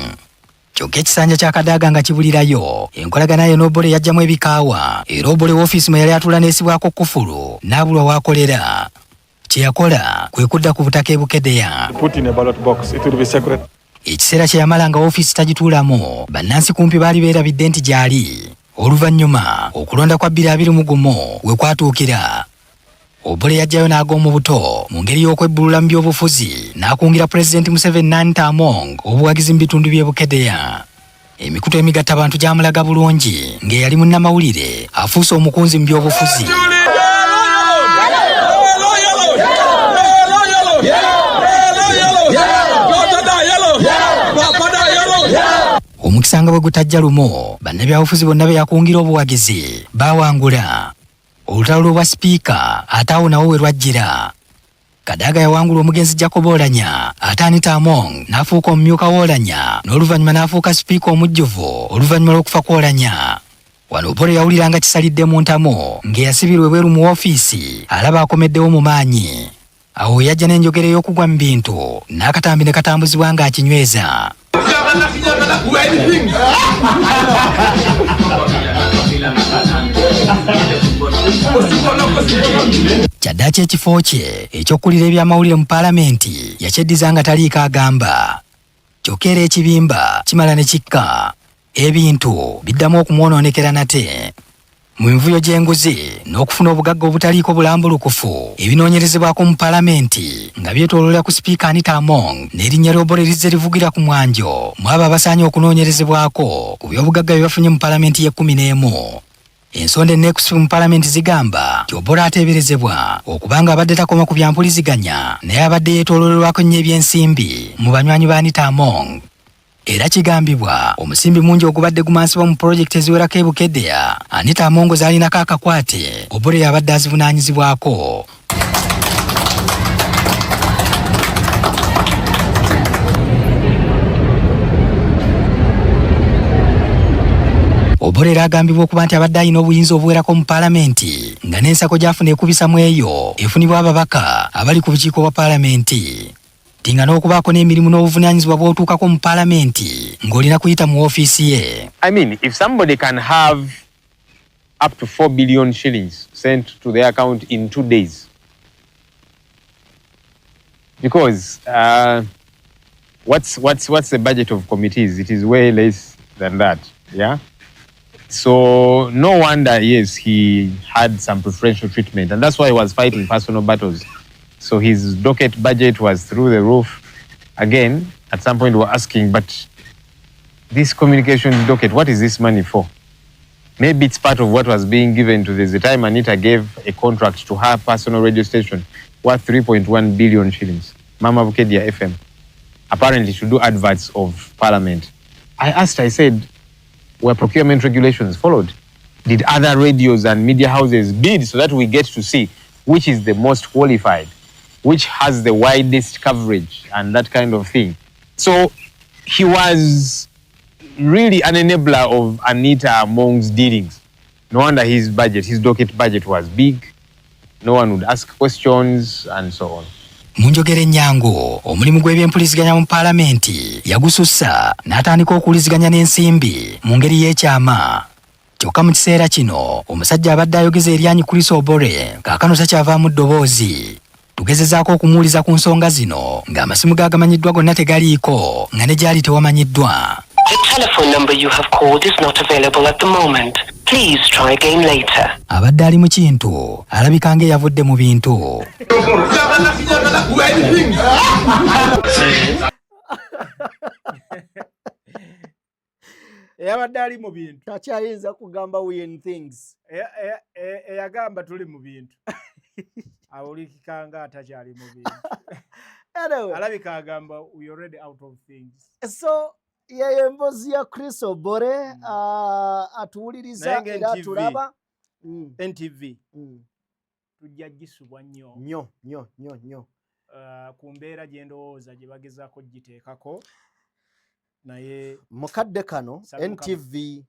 Kyokka ekisanja kya Kadaga nga kibulirayo, enkolagana ye n'Obore yajjamu ebikaawa, era Obore woofiisi mwe yali atuula n'esibwako kufulu n'abulwa w'akolera. Kye yakola kwe kudda ku butaka e Bukedea. Put in a ballot box. It will be secret. Ekiseera kye yamala nga woofiisi tagituulamu, bannansi kumpi baali beerabidde nti gy'ali. Oluvannyuma okulonda kwa 2021 we kwatuukira, Obore yajjayo n'ag'omu buto mu ngeri y'okwebbulula mu byobufuzi n'akungira Pulezidenti Museveni n'Anita Among obuwagizi mu bitundu by'e Bukedea. Emikutu emigatta bantu gyamulaga bulungi ng'eyali munnamawulire afuuse omukunzi mu byobufuzi. Omukisa nga bwe gutajja lumu, bannabyabufuzi bonna be yakungira obuwagizi baawangula. Olutalo lw'obwa sipiika ate awo nawo we lwajjira. Kadaga yawangula omugenzi Jacob Oulanyah, ate Anita Among n'afuuka omumyuka w'Oulanyah n'oluvannyuma n'afuuka sipiika omujjuvu oluvannyuma lw'okufa kw'Oulanyah. Wano Obore yawulira nga kisalidde mu ntamu ng'eyasibirwa ebweru mu woofiisi alaba akomeddewo mu maanyi. Awo we yajja n'enjogera ey'okugwa mu bintu n'akatambi ne katambuzibwa ng'akinyweza. Kyaddaaki ekifo kye eky'okukulira ebyamawulire mu paalamenti yakyeddiza nga taliiko agamba. Kyokka era ekibimba kimala ne kikka, ebintu biddamu okumwonoonekera nate. Mu mivuyo gy'enguzi n'okufuna obugagga obutaliiko bulambulukufu ebinoonyerezebwako mu palamenti nga byetooloolera ku sipiika Anita Among n'erinnya ly'Obore erizze livugira ku mwanjo mu abo abasaanye okunoonyerezebwako ku by'obugagga bye bafunye mu palamenti y'ekkumi n'emu. Ensonda enneekusifu mu palamenti zigamba nti Obore ateeberezebwa okuba nga abadde takoma ku byampuliziganya naye abadde yeetooloolerwako nnyo ebyensimbi mu banywanyi ba Anita Among. Era kigambibwa omusimbi mungi ogubadde gumansibwa mu pulojekiti eziwerako e Bukedea, Anita Among z'alinako akakwate, Obore y'abadde azivunaanyizibwako. Obore era agambibwa okuba nti abadde alina obuyinza obuwerako mu palamenti nga n'ensako gy'afuna ekubisa mu eyo efunibwa ababaka abali ku bukiiko bwa palamenti. Nti nga n'okubaako n'emirimu n'obuvunaanyizibwa bw'otuukako mu palamenti ng'olina kuyita mu woofiisi ye. I mean, if somebody can have up to 4 billion shillings sent to their account in 2 days, because what's the budget of committees? It is way less than that, yeah? So no wonder, yes, he had some preferential treatment, and that's why he was fighting personal battles. So his docket budget was through the roof. Again, at some point we were asking, but this communications docket, what is this money for? Maybe it's part of what was being given to this. The time Anita gave a contract to her personal radio station worth 3.1 billion shillings, Mama Bukedia FM, apparently to do adverts of parliament. I asked, I said, were procurement regulations followed? Did other radios and media houses bid so that we get to see which is the most qualified, which has the widest coverage and that kind of thing? So he was really an enabler of Anita Among's dealings. No wonder his budget, his docket budget was big. No one would ask questions and so on. Mu njogera ennyangu, omulimu gw'ebyempuliziganya mu paalamenti yagusussa n'atandika okuwuliziganya n'ensimbi mu ngeri y'ekyama. Kyokka mu kiseera kino omusajja abadde ayogeza eryanyi Chris Obore kaakano takyavaamu ddoboozi. Tugezezaako okumuwuliza ku nsonga zino ng'amasimu ge agamanyiddwa gonna tegaliiko nga ne gy'ali tewamanyiddwa. The telephone number you have called is not available at the moment. Please try again later. Abadde ali mu kintu alabika ng'eyavudde mu bintu. Eyabadde ali mu bintu. Takyayinza kugamba we in things. Eyagamba tuli mu bintu. Awulikika nga atakyali mu bintu. Anyway. Alabika agamba we already out of things. So yeyo emboozi ya Chris Obore, atuwuliriza Naye nga era NTV. atulaba. NTV. Tujja gisubwa nnyo. Nnyo, nnyo, nnyo, nnyo. Ku mbeera gye ndowooza gye bagezaako giteekako. Naye mukadde kano Saluka. NTV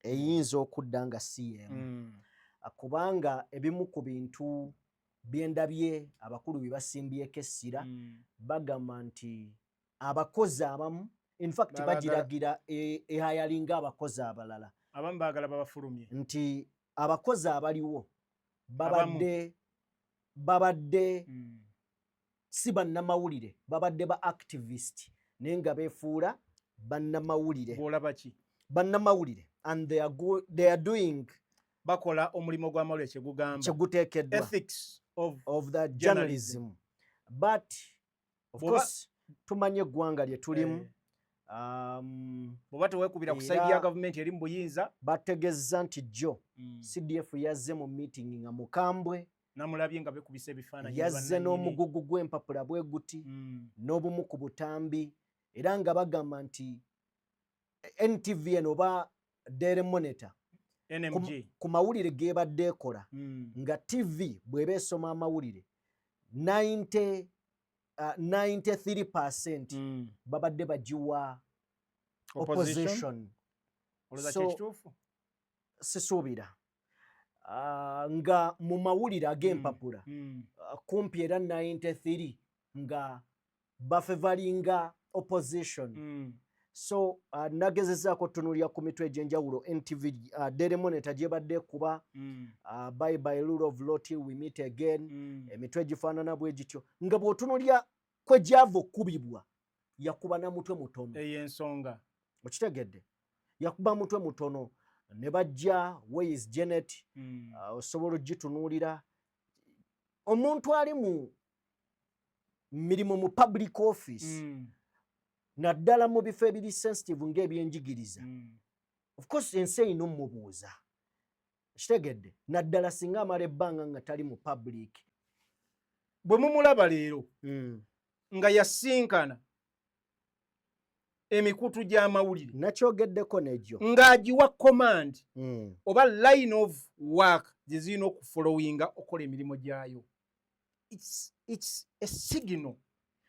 eyinza okudda nga si y'emu. Kubanga ebimu ku bintu bye ndabye abakulu bye basimbyeko essira, bagamba nti abakozi abamu, in fact, Babaagala bagiragira ehayalinga abakozi abalala. Abamu baagala babafulumye. Nti abakozi abaliwo Abamu. babadde si bannamawulire, babadde ba activist naye nga beefuula bannamawulire. Bw'olaba ki? Bannamawulire, and they are doing bakola omulimu gw'amawulire kye gugamba. Kye guteekeddwa. Ethics of the journalism. journalism. But of Bw'oba course tumanye eggwanga lye tulimu. Bw'oba teweekubira ku side ya Era gavumenti eri mu buyinza. Bategeeza nti jjo CDF yazze mu meeting nga mukambwe. Namulabye nga bekubisa ebifaananyi Yazze bannannyini. n'omugugu gw'empapula bwe guti, n'obumu ku butambi, era nga bagamba nti NTV eno oba Daily Monitor NMG. ku mawulire g'ebadde ekola, nga TV bw'eba esoma amawulire 93% babadde bagiwa Opposition. opposition. Olowooza So, kye kituufu? sisuubira. Nga mu mawulire ag'empapula, kumpi era 93 nga bafevalinga opposition. So nagezezaako otunuulira ku mitwe egy'enjawulo NTV, Daily Monitor gyebadde ekuba, bye bye rule of law till we meet again, emitwe egifaanana bwe gityo, nga bw'otunuulira kwe gyava okukubibwa yakuba na mutwe mutono. Eyo ensonga. Okitegedde? Yakuba mutwe mutono. Ne bajja, where is Janet? Osobola ogitunuulira omuntu ali mu mirimu mu public office, naddala mu bifo ebiri sensitive ng'ebyenjigiriza. Of course ensi erina omubuuza, kitegedde, naddala singa amala ebbanga nga tali mu public. Bwe mumulaba leero nga yasinkana emikutu gy'amawulire, Nakyogeddeko negyo. ng'agiwa command oba line of work gye zirina okufollowinga okukola emirimu gyayo, it's a signal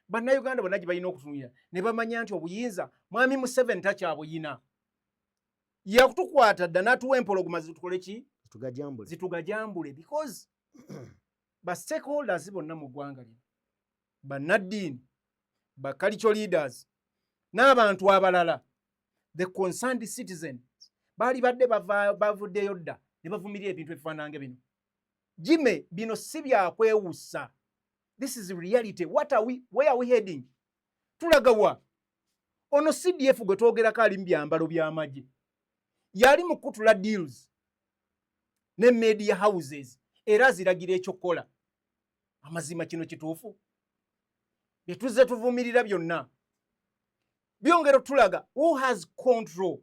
Bannayuganda bonna gye balina okutunulira ne bamanya nti obuyinza Mwami Museveni takyabuyina. Yakutukwata dda n'atuwa empologoma zitukole ki? Tugajambule. Zitugajambule, because ba stakeholders bonna mu ggwanga lino, bannaddiini, ba cultural leaders n'abantu abalala, the concerned citizens, baali badde bavuddeyo dda ne bavumirira ebintu ebifaananga bino. Jime, bino si byakwewussa. This is reality. What are we, where are we heading? Tulaga wa? Ono CDF gwe twogerako ali mu byambalo by'amagye, yali mu kutula deals ne media houses era aziragira ekyokukola. Amazima kino kituufu, bye tuzze tuvumirira byonna byongera otulaga who has control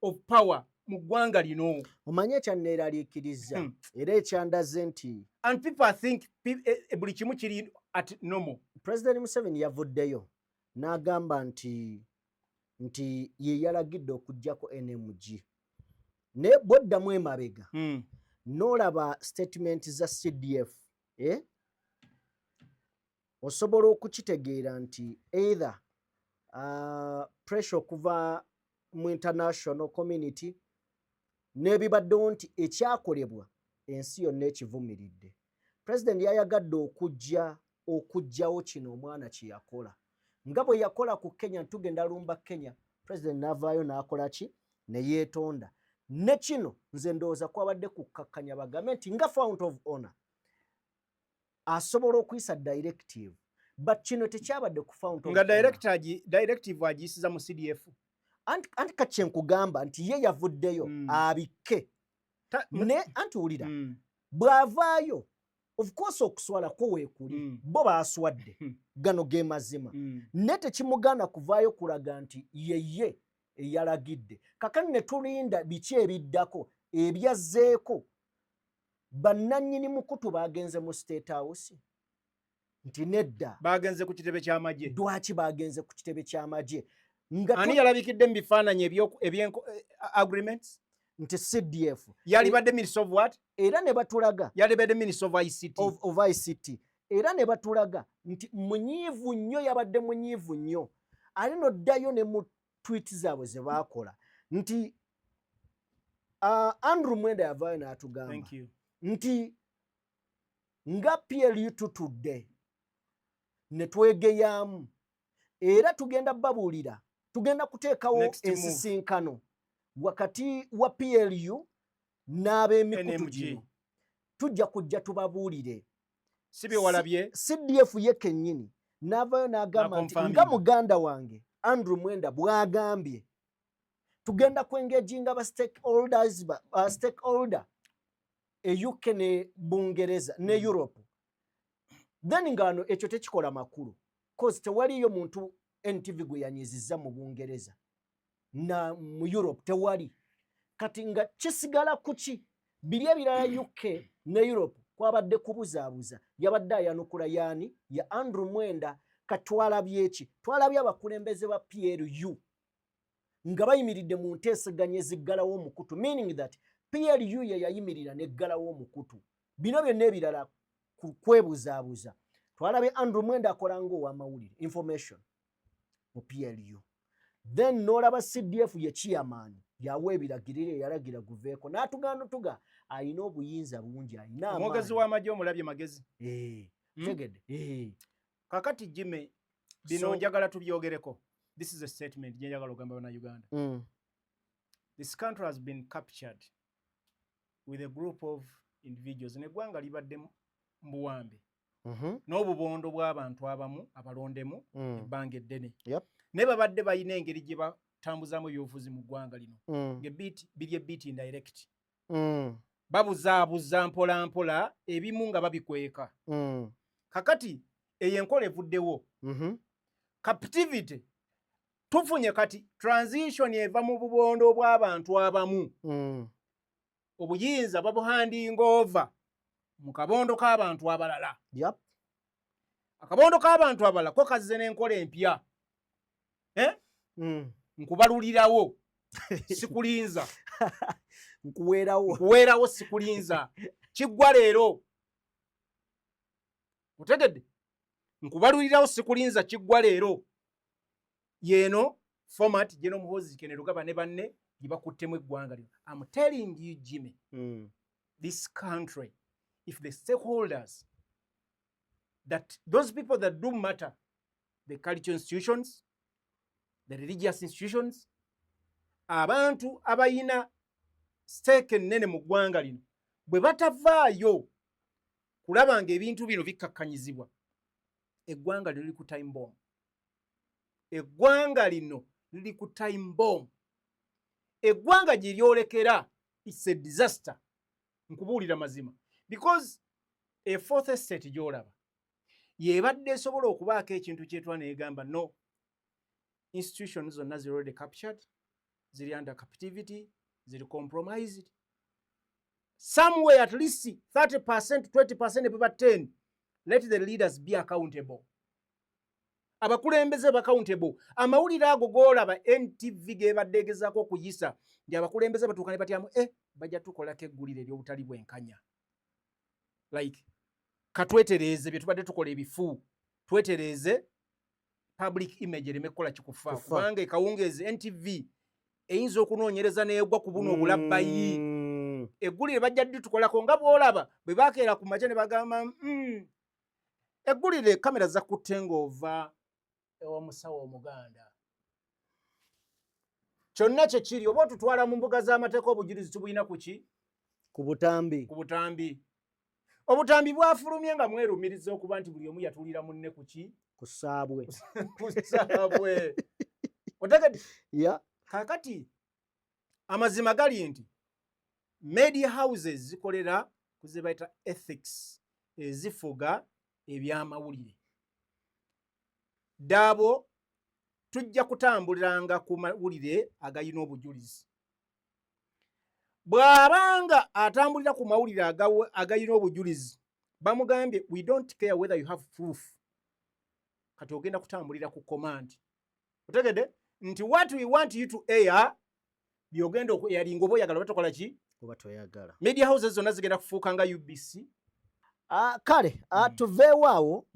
of power mu ggwanga lino. Omanye ekyanneeraliikiriza era ekyandaze nti And people think buli kimu kiri at normal. President Museveni yavuddeyo n'agamba nti ye yalagidde okuggyako NMG, naye bw'oddamu emabega n'olaba statement za CDF, eh? Osobola okukitegeera nti either pressure okuva mu international community n'ebibaddewo nti ekyakolebwa ensi yonna ekivumiridde. President yayagadde okujja okuggyawo kino omwana kye yakola, nga bwe yakola ku Kenya, tugenda lumba Kenya, president n'avaayo n'akola ki, ne yeetonda. Ne kino nze ndowooza kwabadde kukkakkanya, bagambe nti nga fount of honor asobola okuyisa directive, but kino tekyabadde ku fount of Nga honor. Directive agiyisiza mu CDF. Anti kati kyenkugamba nti ye yavuddeyo abikke ne anti wulira, bw'avaayo, of course okuswala kwo weekuli. Bo baaswadde. Gano ge mazima. Ne tekimugaana kuvaayo kulaga nti yeye eyalagidde. Kakati ne tulinda biki ebiddako. Ebyazzeeko, bannannyini mukutu bagenze mu State House nti nedda. Bagenze ku kitebe ky'amagye. Lwaki bagenze ku kitebe ky'amagye nga Ani yalabikidde mu bifaananyi agreements? Nti CDF. Yalibadde minister of what? Era ne batulaga Yalibadde minister of ICT. Of ICT. Era ne batulaga nti munyiivu nnyo, yabadde munyiivu nnyo. Ate noddayo ne mu tweet zaabwe ze baakola nti Andrew Mwenda yavaayo n'atugamba Thank you. nti nga PLU tutudde ne twegeyaamu era tugenda babuulira, tugenda kuteekawo Next move. ensisinkano wakati wa PLU n'ab'emikutu NMG. gino, tujja kujja tubabuulire. Si bye walabye? CDF ye kennyini n'avaayo n'agamba nti N'aconfirminga. nga muganda wange Andrew Mwenda bw'agambye, tugenda kwengaginga ba stakeholders, ba stakeholder e UK ne Bungereza ne Europe. Then ngano ekyo tekikola makulu, cause tewaliyo muntu NTV gwe yanyizizza mu Bungereza na mu Europe, tewali. Kati nga kisigala kuki? Biri ebirala UK ne Europe kwabadde kubuzaabuza, yabadde ayanukula yaani? Ya Andrew Mwenda. Katwalabye eki? Twalabye abakulembeze ba PLU nga bayimiridde mu nteeseganya eziggalawo omukutu, meaning that PLU ye yayimirira neggalawo omukutu. Bino byonna ebirala ku kwebuzaabuza. Twalabye Andrew Mwenda akola ng'owamawulire, information mu PLU, then n'olaba CDF ye chairman, yawa ebiragiriro, eyalagira guveeko, n'atugaana tuga ayina obuyinza bungi, ayina Omwogezi amaanyi. w'amagye omulabye magezi. Eh, tegedde. Eh. Kakati Jime, bino njagala tubyogereko. This is a statement gye njagala ogamba bannayuganda. This country has been captured with a group of individuals, neggwanga libadde mu buwambe n'obubondo bw'abantu abamu abalondemu ebbanga eddene. Naye babadde balina engeri gye tutambuzaamu ebyobufuzi mu ggwanga lino ng'ebiiti biri ebiiti indirect. Babuzaabuza mpola mpola, ebimu nga babikweka. Kakati eyo enkola evuddewo. Captivity tufunye kati transition eva mu bubondo bw'abantu abamu. Obuyinza babuhandinga over mu kabondo k'abantu abalala. Akabondo k'abantu abalala ko kazze n'enkola empya, eh? Nkubalulirawo sikulinza. Nkuweerawo. Nkuweerawo sikulinza, kiggwa leero. Otegedde? Nkubalulirawo sikulinza, kiggwa leero. Yeeno format General Muhoozi Kainerugaba ne banne gye bakuttemu eggwanga lino. I'm telling you, Jimmy, this country, if the stakeholders, that those people that do matter, the cultural institutions, the religious institutions, abantu abayina stake ennene mu ggwanga lino, bwe batavaayo kulaba nga ebintu bino bikkakkanyizibwa, eggwanga lino liri ku time bomb. Eggwanga lino liri ku time bomb. Eggwanga gye lyolekera, it's a disaster. Nkubuulira mazima, because a fourth estate gy'olaba yebadde esobola okubaako ekintu kyetwa neegamba no institution zonna ziri already captured, ziri under captivity, ziri compromised somewhere, at least 30%, 20%, beba 10. Let the leaders be accountable. Abakulembeze accountable. Amawulire ago g'olaba NTV gebadde egezaako okuyisa nti abakulembeze batuuka ne batyamu, bajja tukolako eggulire ery'obutali bwenkanya, like katwetereeze bye tubadde tukola ebifu, twetereeze public image ereme kukola kikufa. Kubanga ekawungeezi NTV eyinza okunoonyereza n'egwa ku buno obulabbayi. Eggulire bajja ddi tukolako nga bw'olaba bwe bakeera ku makya ne bagamba, eggulire kamera zakutte ng'ova ew'omusawo Omuganda." Kyonna kye kiri, oba otutwala mu mbuga z'amateeka, obujulizi tubulina ku ki? Ku butambi. Ku butambi. Obutambi bwafulumye nga mwerumiriza okuba nti buli omu yatuulira munne ku ki? Ku ssaabwe. Ku ssaabwe. Otegedde? Ya. Kaakati amazima gali nti media houses zikolera ku ze bayita ethics ezifuga ebyamawulire. Ddaabo tujja kutambuliranga ku mawulire agayina obujulizi. Bw'abanga atambulira ku mawulire agayina obujulizi, bamugambye, "We don't care whether you have proof." Kati ogenda kutambulira ku command. Otegedde nti what we want you to air byogenda okuyalinga, oba oyagala oba tokola ki? Oba toyagala. Media houses zonna zigenda kufuuka nga UBC. Kale tuveewo awo.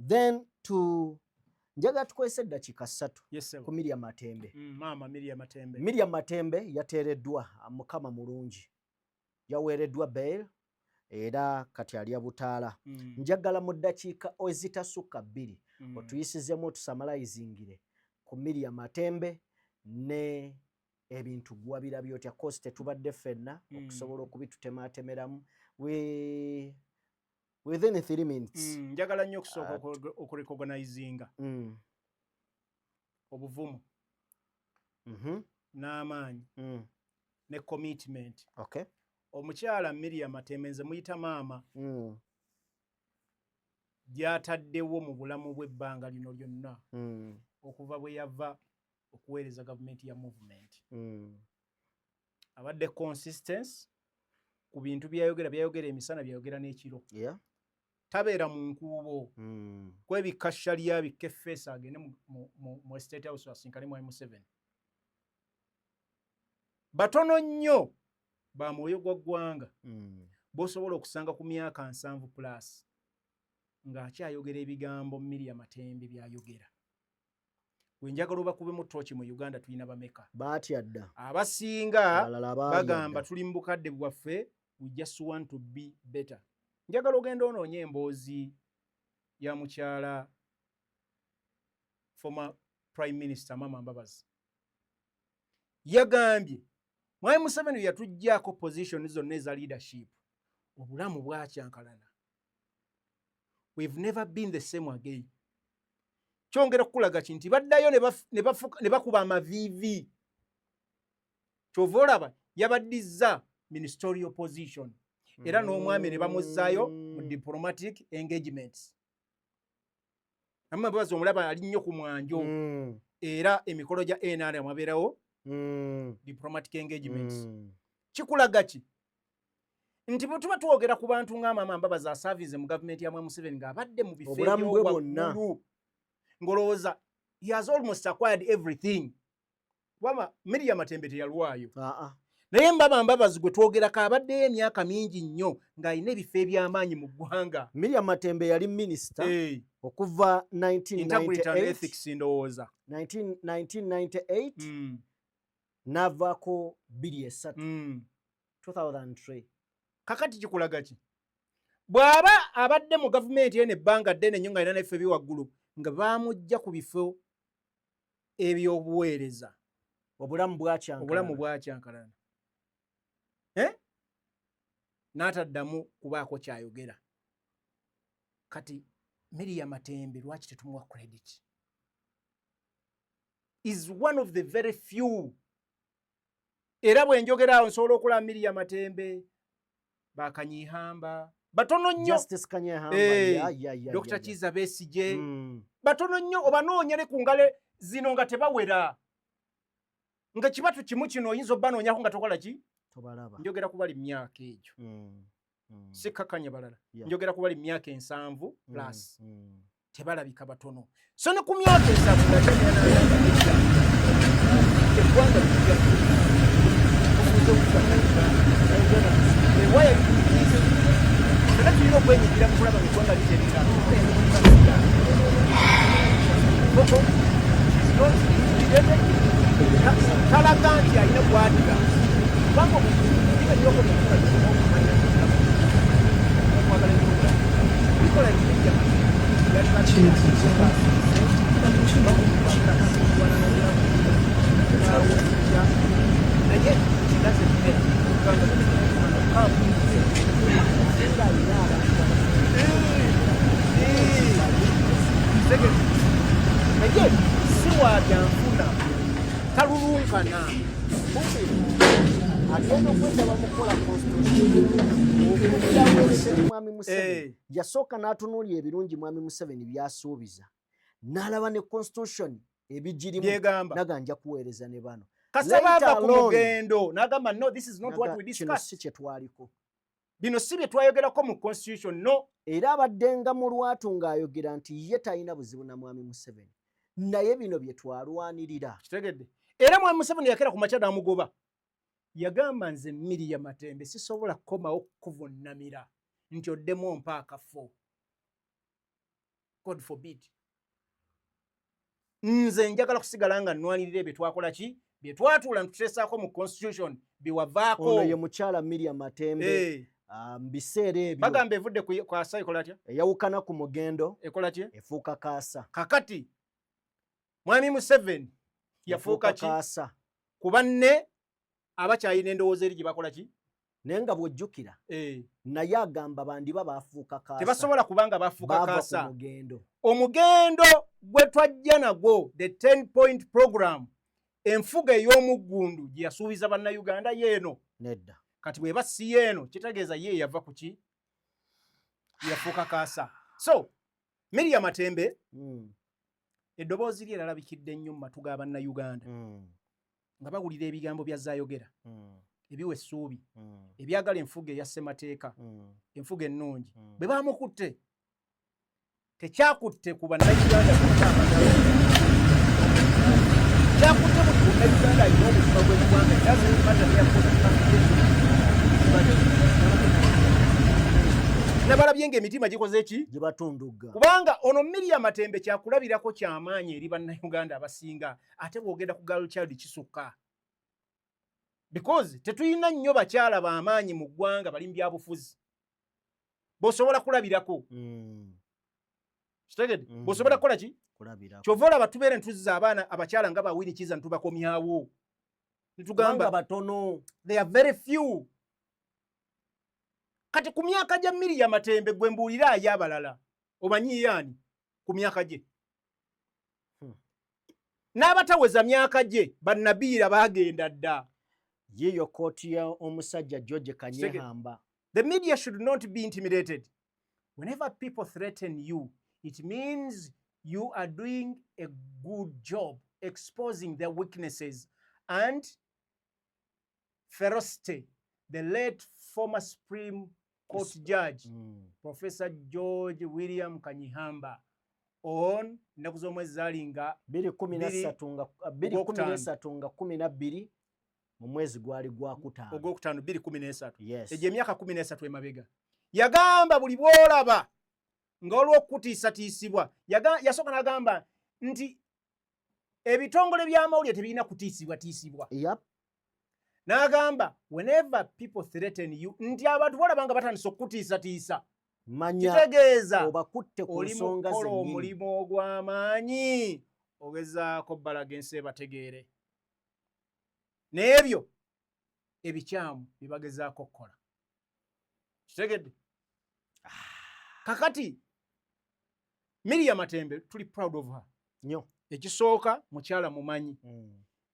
Then tu njagala tukozesa eddakiika 3 Yes, sir. ku Miriam Matembe. Maama Miriam Matembe. Miriam Matembe yateereddwa, Mukama mulungi, yaweereddwa bail era kati alya butaala. Njagala mu ddakiika ezitasukka 2 otuyisizemu, otusummarizinge ku Miriam Matembe ne ebintu gwabirabye otya, course tetubadde ffenna okusobola okubitutematemeramu within 3 minutes. Njagala nnyo okusooka okurecognizinga obuvumu n'amaanyi ne commitment. Omukyala Miriam Matembe, nze muyita maama, gy'ataddewo mu bulamu bw'ebbanga lino lyonna okuva bwe yava okuweereza gavumenti ya movement. Abadde consistence ku bintu byayogera, byayogera emisana, byayogera n'ekiro. Tabeera mu nkuubo kwebikka shaliya, bikka effeesi, agende mu State House asinkane mwami Museveni. Batono nnyo ba mwoyo gwa ggwanga b'osobola okusanga ku myaka 70 plus ng'akyayogera ebigambo Miriam Matembe byayogera. Wenjagala obakubemu tooki, mu Uganda tulina bameka? Baatya dda. Abasinga Abalala baalya bagamba, dda. "Tuli mu bukadde bwaffe, we just want to be better." Njagala ogenda onoonye emboozi ya mukyala former prime minister Mama Mbabazi. Yagambye, "Mwami Museveni yatuggyako position zonna eza leadership, obulamu bwakyankalana. We've never been the same again." Kyongera okukulaga ki nti baddayo ne bakuba amaviivi. Kyova olaba yabaddizza ministerial position era n'omwami ne bamuzzaayo mu diplomatic engagements. Amama Mbabazi omulaba ali nnyo ku mwanjo. Era emikolo gya NRM abeerawo diplomatic engagements. Kikulaga ki nti bwe tuba twogera ku bantu nga Maama Mbabazi aservinze mu gavumenti ya Mwami Museveni ng'abadde mu bifo Obulamu bwe bwonna. ebyowaggulu, ng'olowooza he has almost acquired everything, kubanga Miria Matembe teyalwayo. Aa. Naye Mbaba Mbabazi gwe twogerako abaddeyo emyaka mingi nnyo ng'alina ebifo eby'amaanyi mu ggwanga. Miriam Matembe yali minisita okuva Integrity and 1998 ethics ndowooza. 1998 n'avaako 23 2003. Kakati kikulaga ki? Bw'aba abadde mu gavumenti eno ebbanga ddene nnyo ng'alina n'ebifo ebiwaggulu, nga baamujja ku bifo ebyobuweereza, obulamu bwakyankalana. Obulamu bwakyankalana, eh? N'ataddamu kubaako kyayogera. Kati Miria Matembe lwaki tetumuwa credit? Is one of the very few. Era bwe njogera awo nsobola okulaba Miria Matembe, bakanyihamba batono nnyo. Justice Kanyehamba. Ya. Dr. Kiza Besigye. Batono nnyo, obanoonya ne ku ngalo zino nga tebawera, nga kibatu kimu kino oyinza obanoonyako nga tokola ki? Tobalaba. Njogera kubali myaka egyo. Sikkakanya balala. Njogera kubali myaka 70 plus. Tebalabika, batono. So ne ku myaka 70 nakyo eggwanga lijja ofuze. Ewaya fena tulina okwenyigira mu kulaba nga eggwanga literera. Koko is not intimidated. Talaga nti alina gwadira, kubanga omuntu kiba nyokomuokumanya okwagala ennyo bikola ebijja. Naye she doesn't care. Kugamba Singa alina abantu. Naye si wa byanfuna, talulunkana. Kumbe agenda okwetaba mu kukola constitution okuyawerekere Mwami Museveni. Yasooka n'atunuulira ebirungi Mwami Museveni by'asuubiza, n'alaba ne constitution ebigirimu. Byegamba. Naga nja kuweereza ne bano. Kasaba Later ava ku alone, mugendo n'agamba, "No, this is not what we naga, kino discussed." si kye twaliko. Bino si bye twayogerako mu constitution, no. Era abaddenga mu lwatu ng'ayogera nti ye talina buzibu na Mwami Museveni, naye bino bye twalwanirira. Kitegedde. Era Mwami Museveni yakera ku makya n'amugoba. Yagamba, "Nze Miria Matembe sisobola kukomawo kukuvunnamira nti oddemu ompa akafo. God forbid. Nze njagala kusigala nga nnwanirira ebyo twakola ki, bye twatuula ntuteesaako mu constitution biwavaako." Ono ye mukyala Miria Matembe. Mu biseera ebyo Bagamba evudde ku kwasa ekola tya? Eyawukana ku mugendo. Ekola ki? Efuuka kaasa. Kakati Mwami Museveni yafuuka ki? Kaasa. Ku banne abakyalina endowooza eri gye bakola ki? Naye nga bw'ojjukira, naye agamba bandiba bafuuka kaasa. Tebasobola kubanga bafuuka Baava ku kaasa. mugendo. Omugendo gwe twajja nagwo, the 10 point program, enfuga ey'omuggundu gye yasuubiza Bannayuganda yeeno? Nedda. Kati bw'eba si yeeno, kitegeeza ye yava ku ki? Yafuuka kaasa. So Miria Matembe, eddoboozi lye lalabikidde nnyo mu matu ga Bannayuganda nga bawulira ebigambo by'azzayogera ebiwa essuubi, ebyagala enfuga eya ssemateeka, enfuga ennungi. Bwe bamukutte, tekyakutte ku Bannayuganda bonna abagala, kyakutte buli Munnayuganda alina omutima gw'eggwanga. It doesn't matter their political affiliation. Nabalabye ng'emitima gikoze ki? Gibatundugga. Kubanga ono Miria Matembe kyakulabirako kyamaanyi eri Bannayuganda abasinga. Ate bw'ogenda ku girl child kisukka, because tetulina nnyo bakyala b'amaanyi mu ggwanga bali mu byabufuzi bw'osobola kulabirako. Kitegedde? Bw'osobola kukola ki? Kulabirako. Kyova olaba tubeere ntuzza abaana abakyala nga ba Winnie Kiiza nitubakomyawo nitugamba Kubanga batono. They are very few. Kati ku myaka gya Miria Matembe, gwe mbuulira ayo abalala omanyiyo ani ku myaka gye? N'abataweza myaka gye bannabiira baagenda dda. Yiyo kooti ya omusajja George Kanyehamba. The media should not be intimidated. Whenever people threaten you, it means you are doing a good job exposing their weaknesses and ferocity. The late former Supreme Court judge, Professor George William Kanyihamba, on ennaku z'omwezi zaali nga 2013 nga 12 mu mwezi gwali gwakutaano, ogwokutaano 2013. Yes. Egyo emyaka 13 emabega yagamba buli bw'olaba nga olw'okutiisatiisibwa, yasooka n'agamba nti ebitongole by'amawulire tebirina kutiisibwatiisibwa. N'agamba whenever people threaten you, nti abantu bolaba nga batandise okukutiisatiisa, manya kitegeeza obakutte ku oli nsonga mukukola zennyini. Omulimu ogw'amaanyi, ogezaako balaga ensi ebategeere n'ebyo ebikyamu bye bagezaako okukola. Kitegedde? Kakati Miria Matembe, tuli proud of her. Nnyo. Ekisooka, mukyala mumanyi,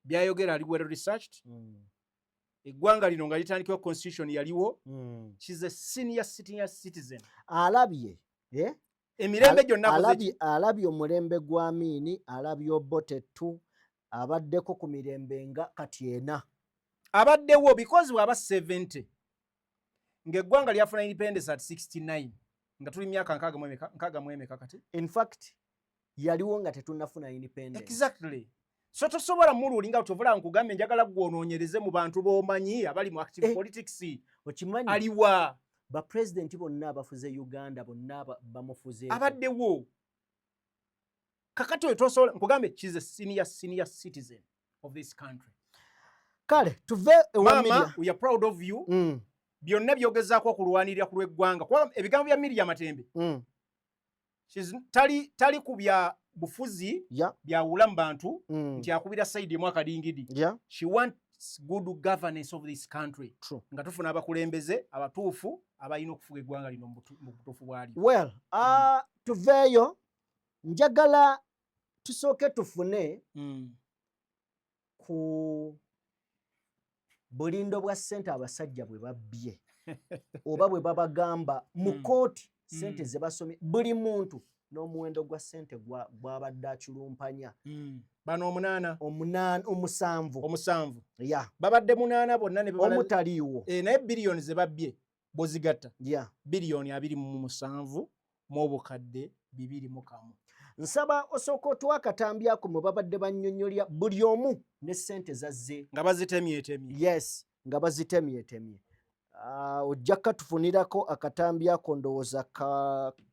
byayogera ali well researched. Eggwanga lino nga litandikibwa, constitution yaliwo. She's a senior citizen. Alabye, eh? Emirembe gyonna akoze. Alabye omulembe gwa Amiini, alabye Obote tu, abaddeko ku mirembe nga kati ena. Abaddewo, because bw'aba 70 ng'eggwanga lyafuna independence at 69, nga tuli myaka 64, 64 kati. In fact, yaliwo nga tetunnafuna independence. Exactly. So tosobola mululinga kyovula nkugambye, njagala gwonoonyereze mu bantu b'omanyi abali mu active politics. Okimanyi Aliwa? Bapulezidenti bonna abafuze Uganda bonna bamufuzeeko. Abaddewo. Kakati oyo tosobola, nkugambye, she's a senior citizen of this country. Kale tuve ewa Mama, Miria. we are proud of you. Byonna byogezaako okulwanirira ku lw'eggwanga, kuba ebigambo bya Miria Matembe, tali ku bya bufuzi byawula mu bantu nti akubira side emu akadingidi. She wants good governance of this country, nga tufuna abakulembeze abatuufu abalina okufuga eggwanga lino mu butuufu bwalyo. Well, tuveeyo, njagala tusooke tufune ku bulindo bwa ssente abasajja bwe babbye oba bwe babagamba mu kooti, ssente ze basomye, buli muntu n'omuwendo gwa ssente gw'abadde akulumpanya. Bano omunaana. Omunaana, omusanvu. Omusanvu. Ya. Babadde munaana bonna ne Omu taliiwo. Eh, naye biliyoni ze babbye bw'ozigatta, biliyoni 27 mu obukadde 21. Nsaba osooka otuwa akatambi ako mwe babadde bannyonnyolya buli omu ne ssente zazze nga bazitemyetemye. Yes, nga bazitemyetemye. Ojja katufunirako akatambi ako, ndowooza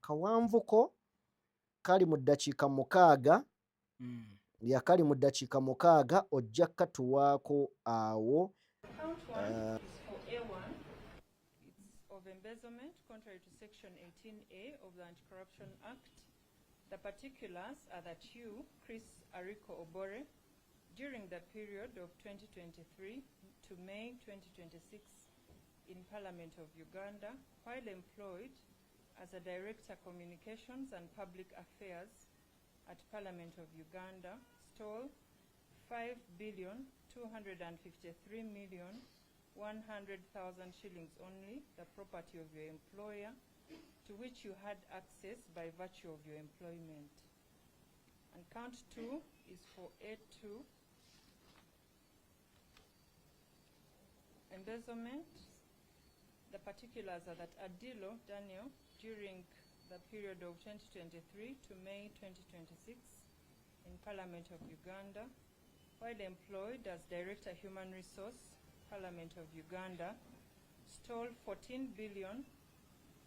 kawanvuko, kali mu ddakiika 6. Yakali mu ddakiika 6, ojja katuwaako awo. Count one is for A1. It's of embezzlement contrary to Section 18A of the Anti-Corruption Act. The particulars are that you, Chris Ariko Obore, during the period of 2023 to May 2026 in Parliament of Uganda, while employed as a Director Communications and Public Affairs at Parliament of Uganda, stole 5 billion 253 million 100,000 shillings only, the property of your employer, to which you had access by virtue of your employment. And count two is for A2, embezzlement. The particulars are that Adilo Daniel, during the period of 2023 to May 2026 in Parliament of Uganda, while employed as Director Human Resource, Parliament of Uganda, stole 14 billion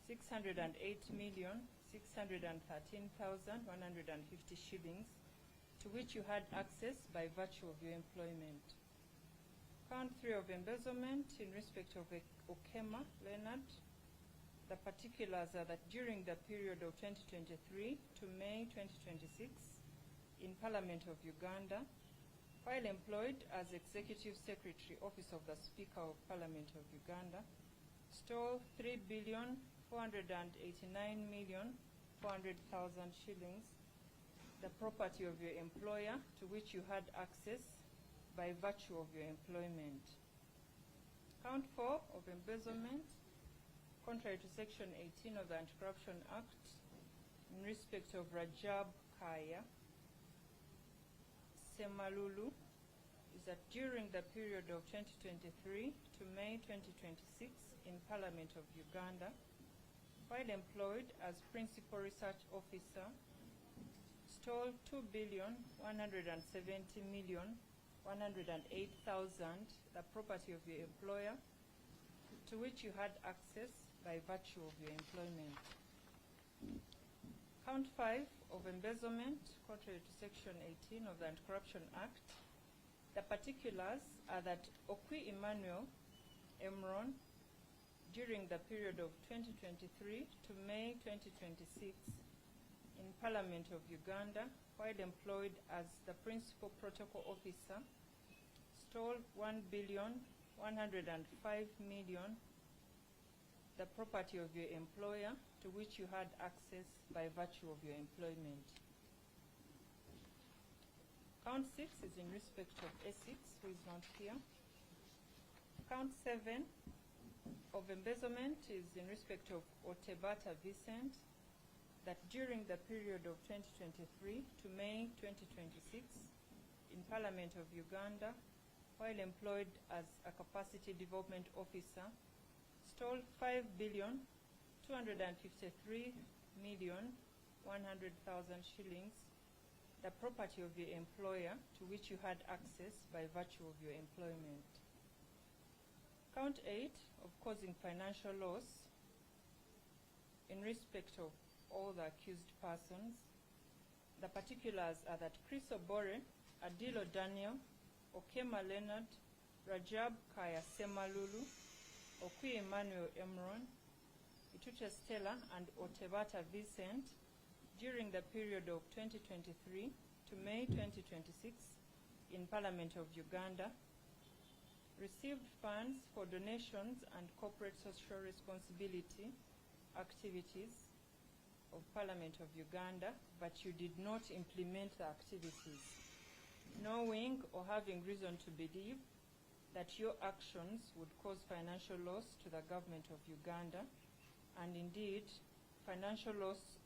608 million 613,150 shillings to which you had access by virtue of your employment. Count three of embezzlement in respect of Okema Leonard. The particulars are that during the period of 2023 to May 2026 in Parliament of Uganda, while employed as Executive Secretary, Office of the Speaker of Parliament of Uganda, stole 3 billion 489 million 400,000 shillings, the property of your employer to which you had access by virtue of your employment. Count 4 of embezzlement, contrary to Section 18 of the Anti-Corruption Act, in respect of Rajab Kaya Ssemalulu, is that during the period of 2023 to May 2026 in Parliament of Uganda, while employed as Principal Research Officer, stole 2,170,108,000, the property of your employer, to which you had access by virtue of your employment. Count 5 of embezzlement, contrary to Section 18 of the Anti-Corruption Act. The particulars are that Okwi Emmanuel Emron, during the period of 2023 to May 2026 in Parliament of Uganda, while employed as the Principal Protocol Officer, stole 1,105,000,000, the property of your employer to which you had access by virtue of your employment. Count 6 is in respect of Essex, who is not here. Count 7 of embezzlement is in respect of Otebata Vincent, that during the period of 2023 to May 2026 in Parliament of Uganda, while employed as a capacity development officer, stole 5,253,100,000 shillings, the property of your employer to which you had access by virtue of your employment. Count 8 of causing financial loss in respect of all the accused persons. The particulars are that Chris Obore, Adilo Daniel, Okema Leonard, Rajab Kaya Ssemalulu, Okwi Emmanuel Emron, Itute Stella, and Otebata Vincent during the period of 2023 to May 2026 in Parliament of Uganda, received funds for donations and corporate social responsibility activities of Parliament of Uganda, but you did not implement the activities, knowing or having reason to believe that your actions would cause financial loss to the government of Uganda, and indeed financial loss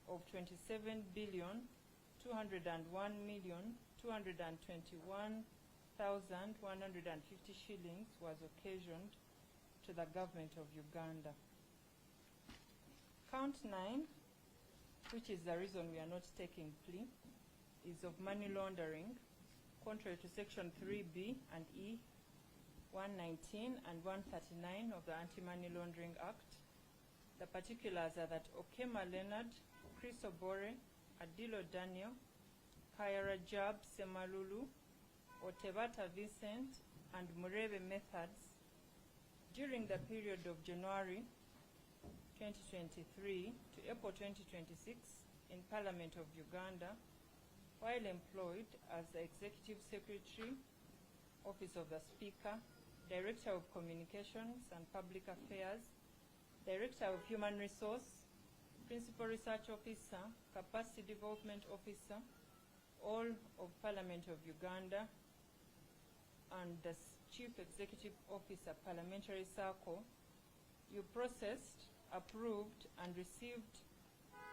of 27,201,221,150 shillings was occasioned to the government of Uganda. Count 9, which is the reason we are not taking plea, is of money laundering, contrary to Section 3B and E, 119 and 139 of the Anti-Money Laundering Act. The particulars are that Okema Leonard, Chris Obore, Adilo Daniel, Kaya Rajab Ssemalulu, Otebata Vincent, and Murebe Methods during the period of January 2023 to April 2026 in Parliament of Uganda, while employed as the Executive Secretary, Office of the Speaker, Director of Communications and Public Affairs, Director of Human Resource, Principal Research Officer, Capacity Development Officer, all of Parliament of Uganda, and the Chief Executive Officer, Parliamentary Circle. You processed, approved, and received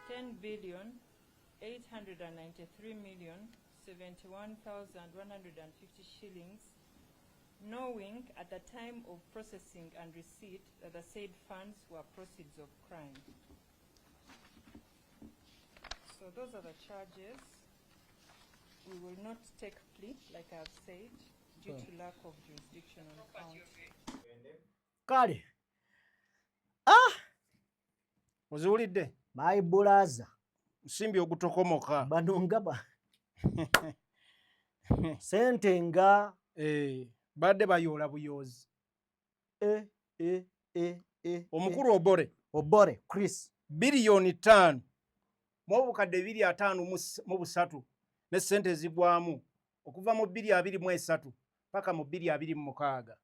10,893,071,150 shillings, knowing at the time of processing and receipt that the said funds were proceeds of crime. So those are the charges. We will not take plea, like I have said, due to lack of jurisdiction on count. Kale, ah. Oziwulidde? My brother. Nsimbi ogutokomoka. Bano ngaba sente nga badde bayoola buyoozi. E. Omukulu Obore. Obore Chris. 5 biliyoni mu 253,000 ne sente ezigwamu okuva mu 2023 paka mu 2026,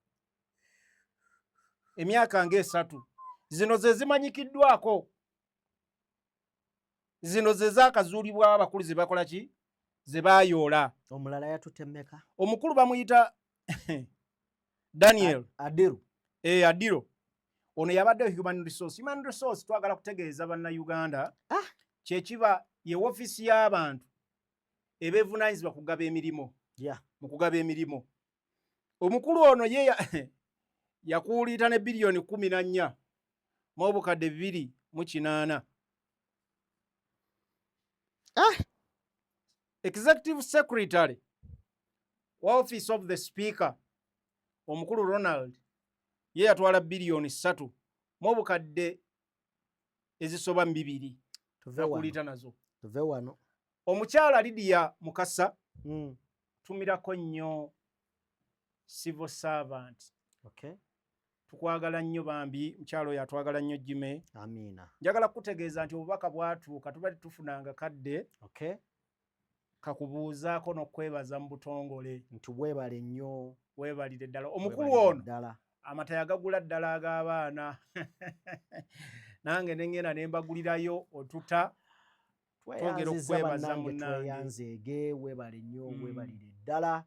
emyaka ng'esatu zino ze zimanyikiddwako. Zino ze zaakazuulibwawo abakulu ze bakola ki ze baayoola. Omulala yatutemeka. Omukulu bamuyita Daniel Adiru. Eh, Adiro. Ono yabadde human resource. Human resource twagala kutegeeza bannayuganda kyekiba ye ofiisi y'abantu ebeevunaanyizibwa kugaba emirimu. Mu kugaba emirimu. Omukulu ono ye yakuuliita ne biliyoni 14 mu obukadde 208. Executive Secretary wa Office of the Speaker omukulu Ronald ye yatwala biliyoni 3 mu obukadde ezisoba mu 2 yakuuliita nazo. Tuve wano. Omukyala Lydia Mukasa tumirako nnyo civil servant. Tukwagala nnyo bambi, mukyalo oyo atwagala nnyo Jime. Amiina. Njagala kukutegeeza nti obubaka bwatuuka, tuba tetufunanga kadde kakubuuzaako n'okwebaza mu butongole. Nti weebale nnyo. Weebalire ddala. Omukulu ono amata yagagula ddala ag'abaana. Nange ne ŋŋenda ne mbagulirayo otuta. Twongera okukwebaza munnange. Tweyanzeege, weebale nnyo, weebalire ddala.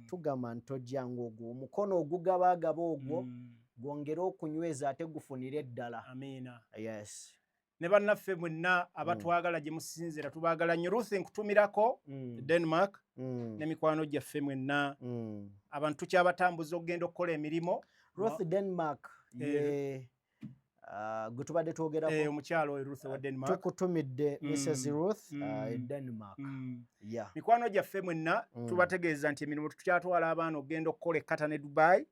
Tugamba nti tojjanga ogwo omukono ogugabaagaba ogwo gwongere okunyweza ate gufunire ddala. Amiina. Yes. Ne bannaffe mwenna abatwagala gye musinziira tubaagala nnyo. Ruth nkutumirako Denmark ne mikwano gyaffe mwenna. Abantu tukyabatambuza okugenda okukola emirimu. Ruth Denmark ye gwe tubadde twogerako. Omukyalo oyo Ruth wa Denmark. Tukutumidde Mrs. Ruth e Denmark. Mikwano gyaffe mwenna tubategeeza nti emirimu tukyatwala abaana okugenda okukola e Qatar ne Dubai.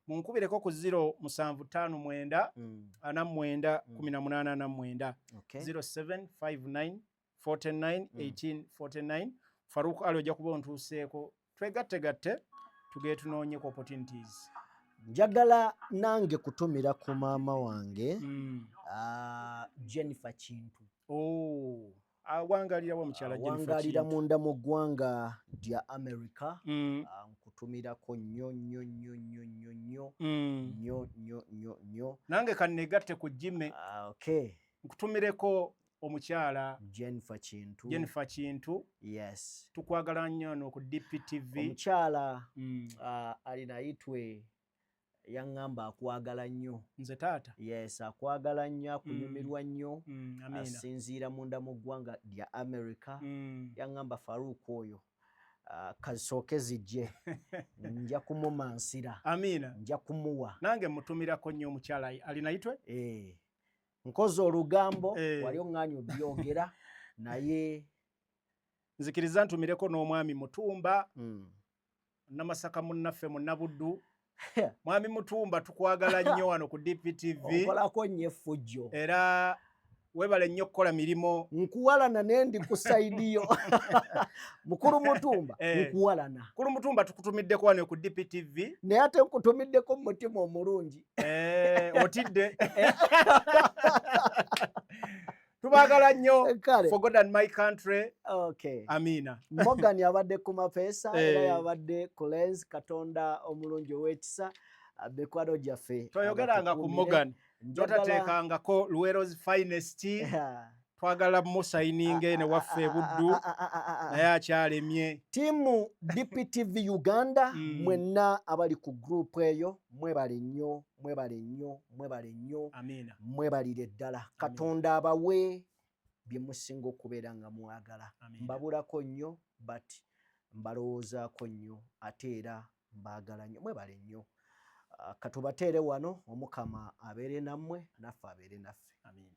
Munkubireko ku 0759 49 18 49. 0759 49 18 49. Farouk Ali ojja kuba ontuuseeko, twegattegatte tugende tunoonyeko opportunities. Njagala nange kutumira ku maama wange Jennifer Kintu. Oh, awangalira wa mukyala Jennifer Awangalira Kintu? Munda mu ggwanga lya America. Nkutumirako nnyo nnyo nnyo nnyo nnyo nnyo nnyo nnyo nnyo nnyo. Nange kannegatte ku Jime. Nkutumireko omukyala Jennifer Kintu. Jennifer Kintu. Yes. Tukwagala nnyo no ku DPTV. Omukyala Alinaitwe yaŋŋamba akwagala nnyo. Nze taata? Yes, akwagala nnyo, akunyumirwa nnyo. Amiina. Asinziira munda mu ggwanga lya America. Yaŋŋamba Farouk oyo kasooke zijje nja kumumansira. Amiina. Nja kumuwa. Nange mutumirako nnyo omukyala Alinaitwe. Nkoze olugambo wali oŋŋaanye obyogera naye nzikiriza ntumireko n'omwami Mutumba Namasaka munnaffe munnabuddu. Mwami Mutumba tukwagala nnyo wano ku DPTV. Okolako nnyo effujjo. Era webale nnyo okukola mirimu. Nkuwalana naye ndi ku side yo. Mukulu Mutumba, nkuwalana. Mukulu Mutumba tukutumiddeko wano ku DPTV. Naye ate nkutumiddeko mu mutima omulungi. Otidde. Tubaagala nnyo. For God and my country. Amiina. Morgan abadde ku mapeesa era yabadde ku lens. Katonda omulungi ow'ekisa mikwano gyaffe. Toyogeranga ku Morgan. Totateekangako Luwero's finest. Twagala musayininge ne waffe Buddu naye akyalemye. Ttiimu DPTV Uganda mwenna abali ku group eyo mwebale nnyo, mwebale nnyo, mwebale nnyo. Amiina. Mwebalire ddala. Katonda abawe bye musinga okubeera nga mwagala. Mbabulako nnyo but mbalowoozaako nnyo ate era mbaagala nnyo, mwebale nnyo. Katubateere wano, Omukama abeere nammwe naffe abeere naffe. Amiina.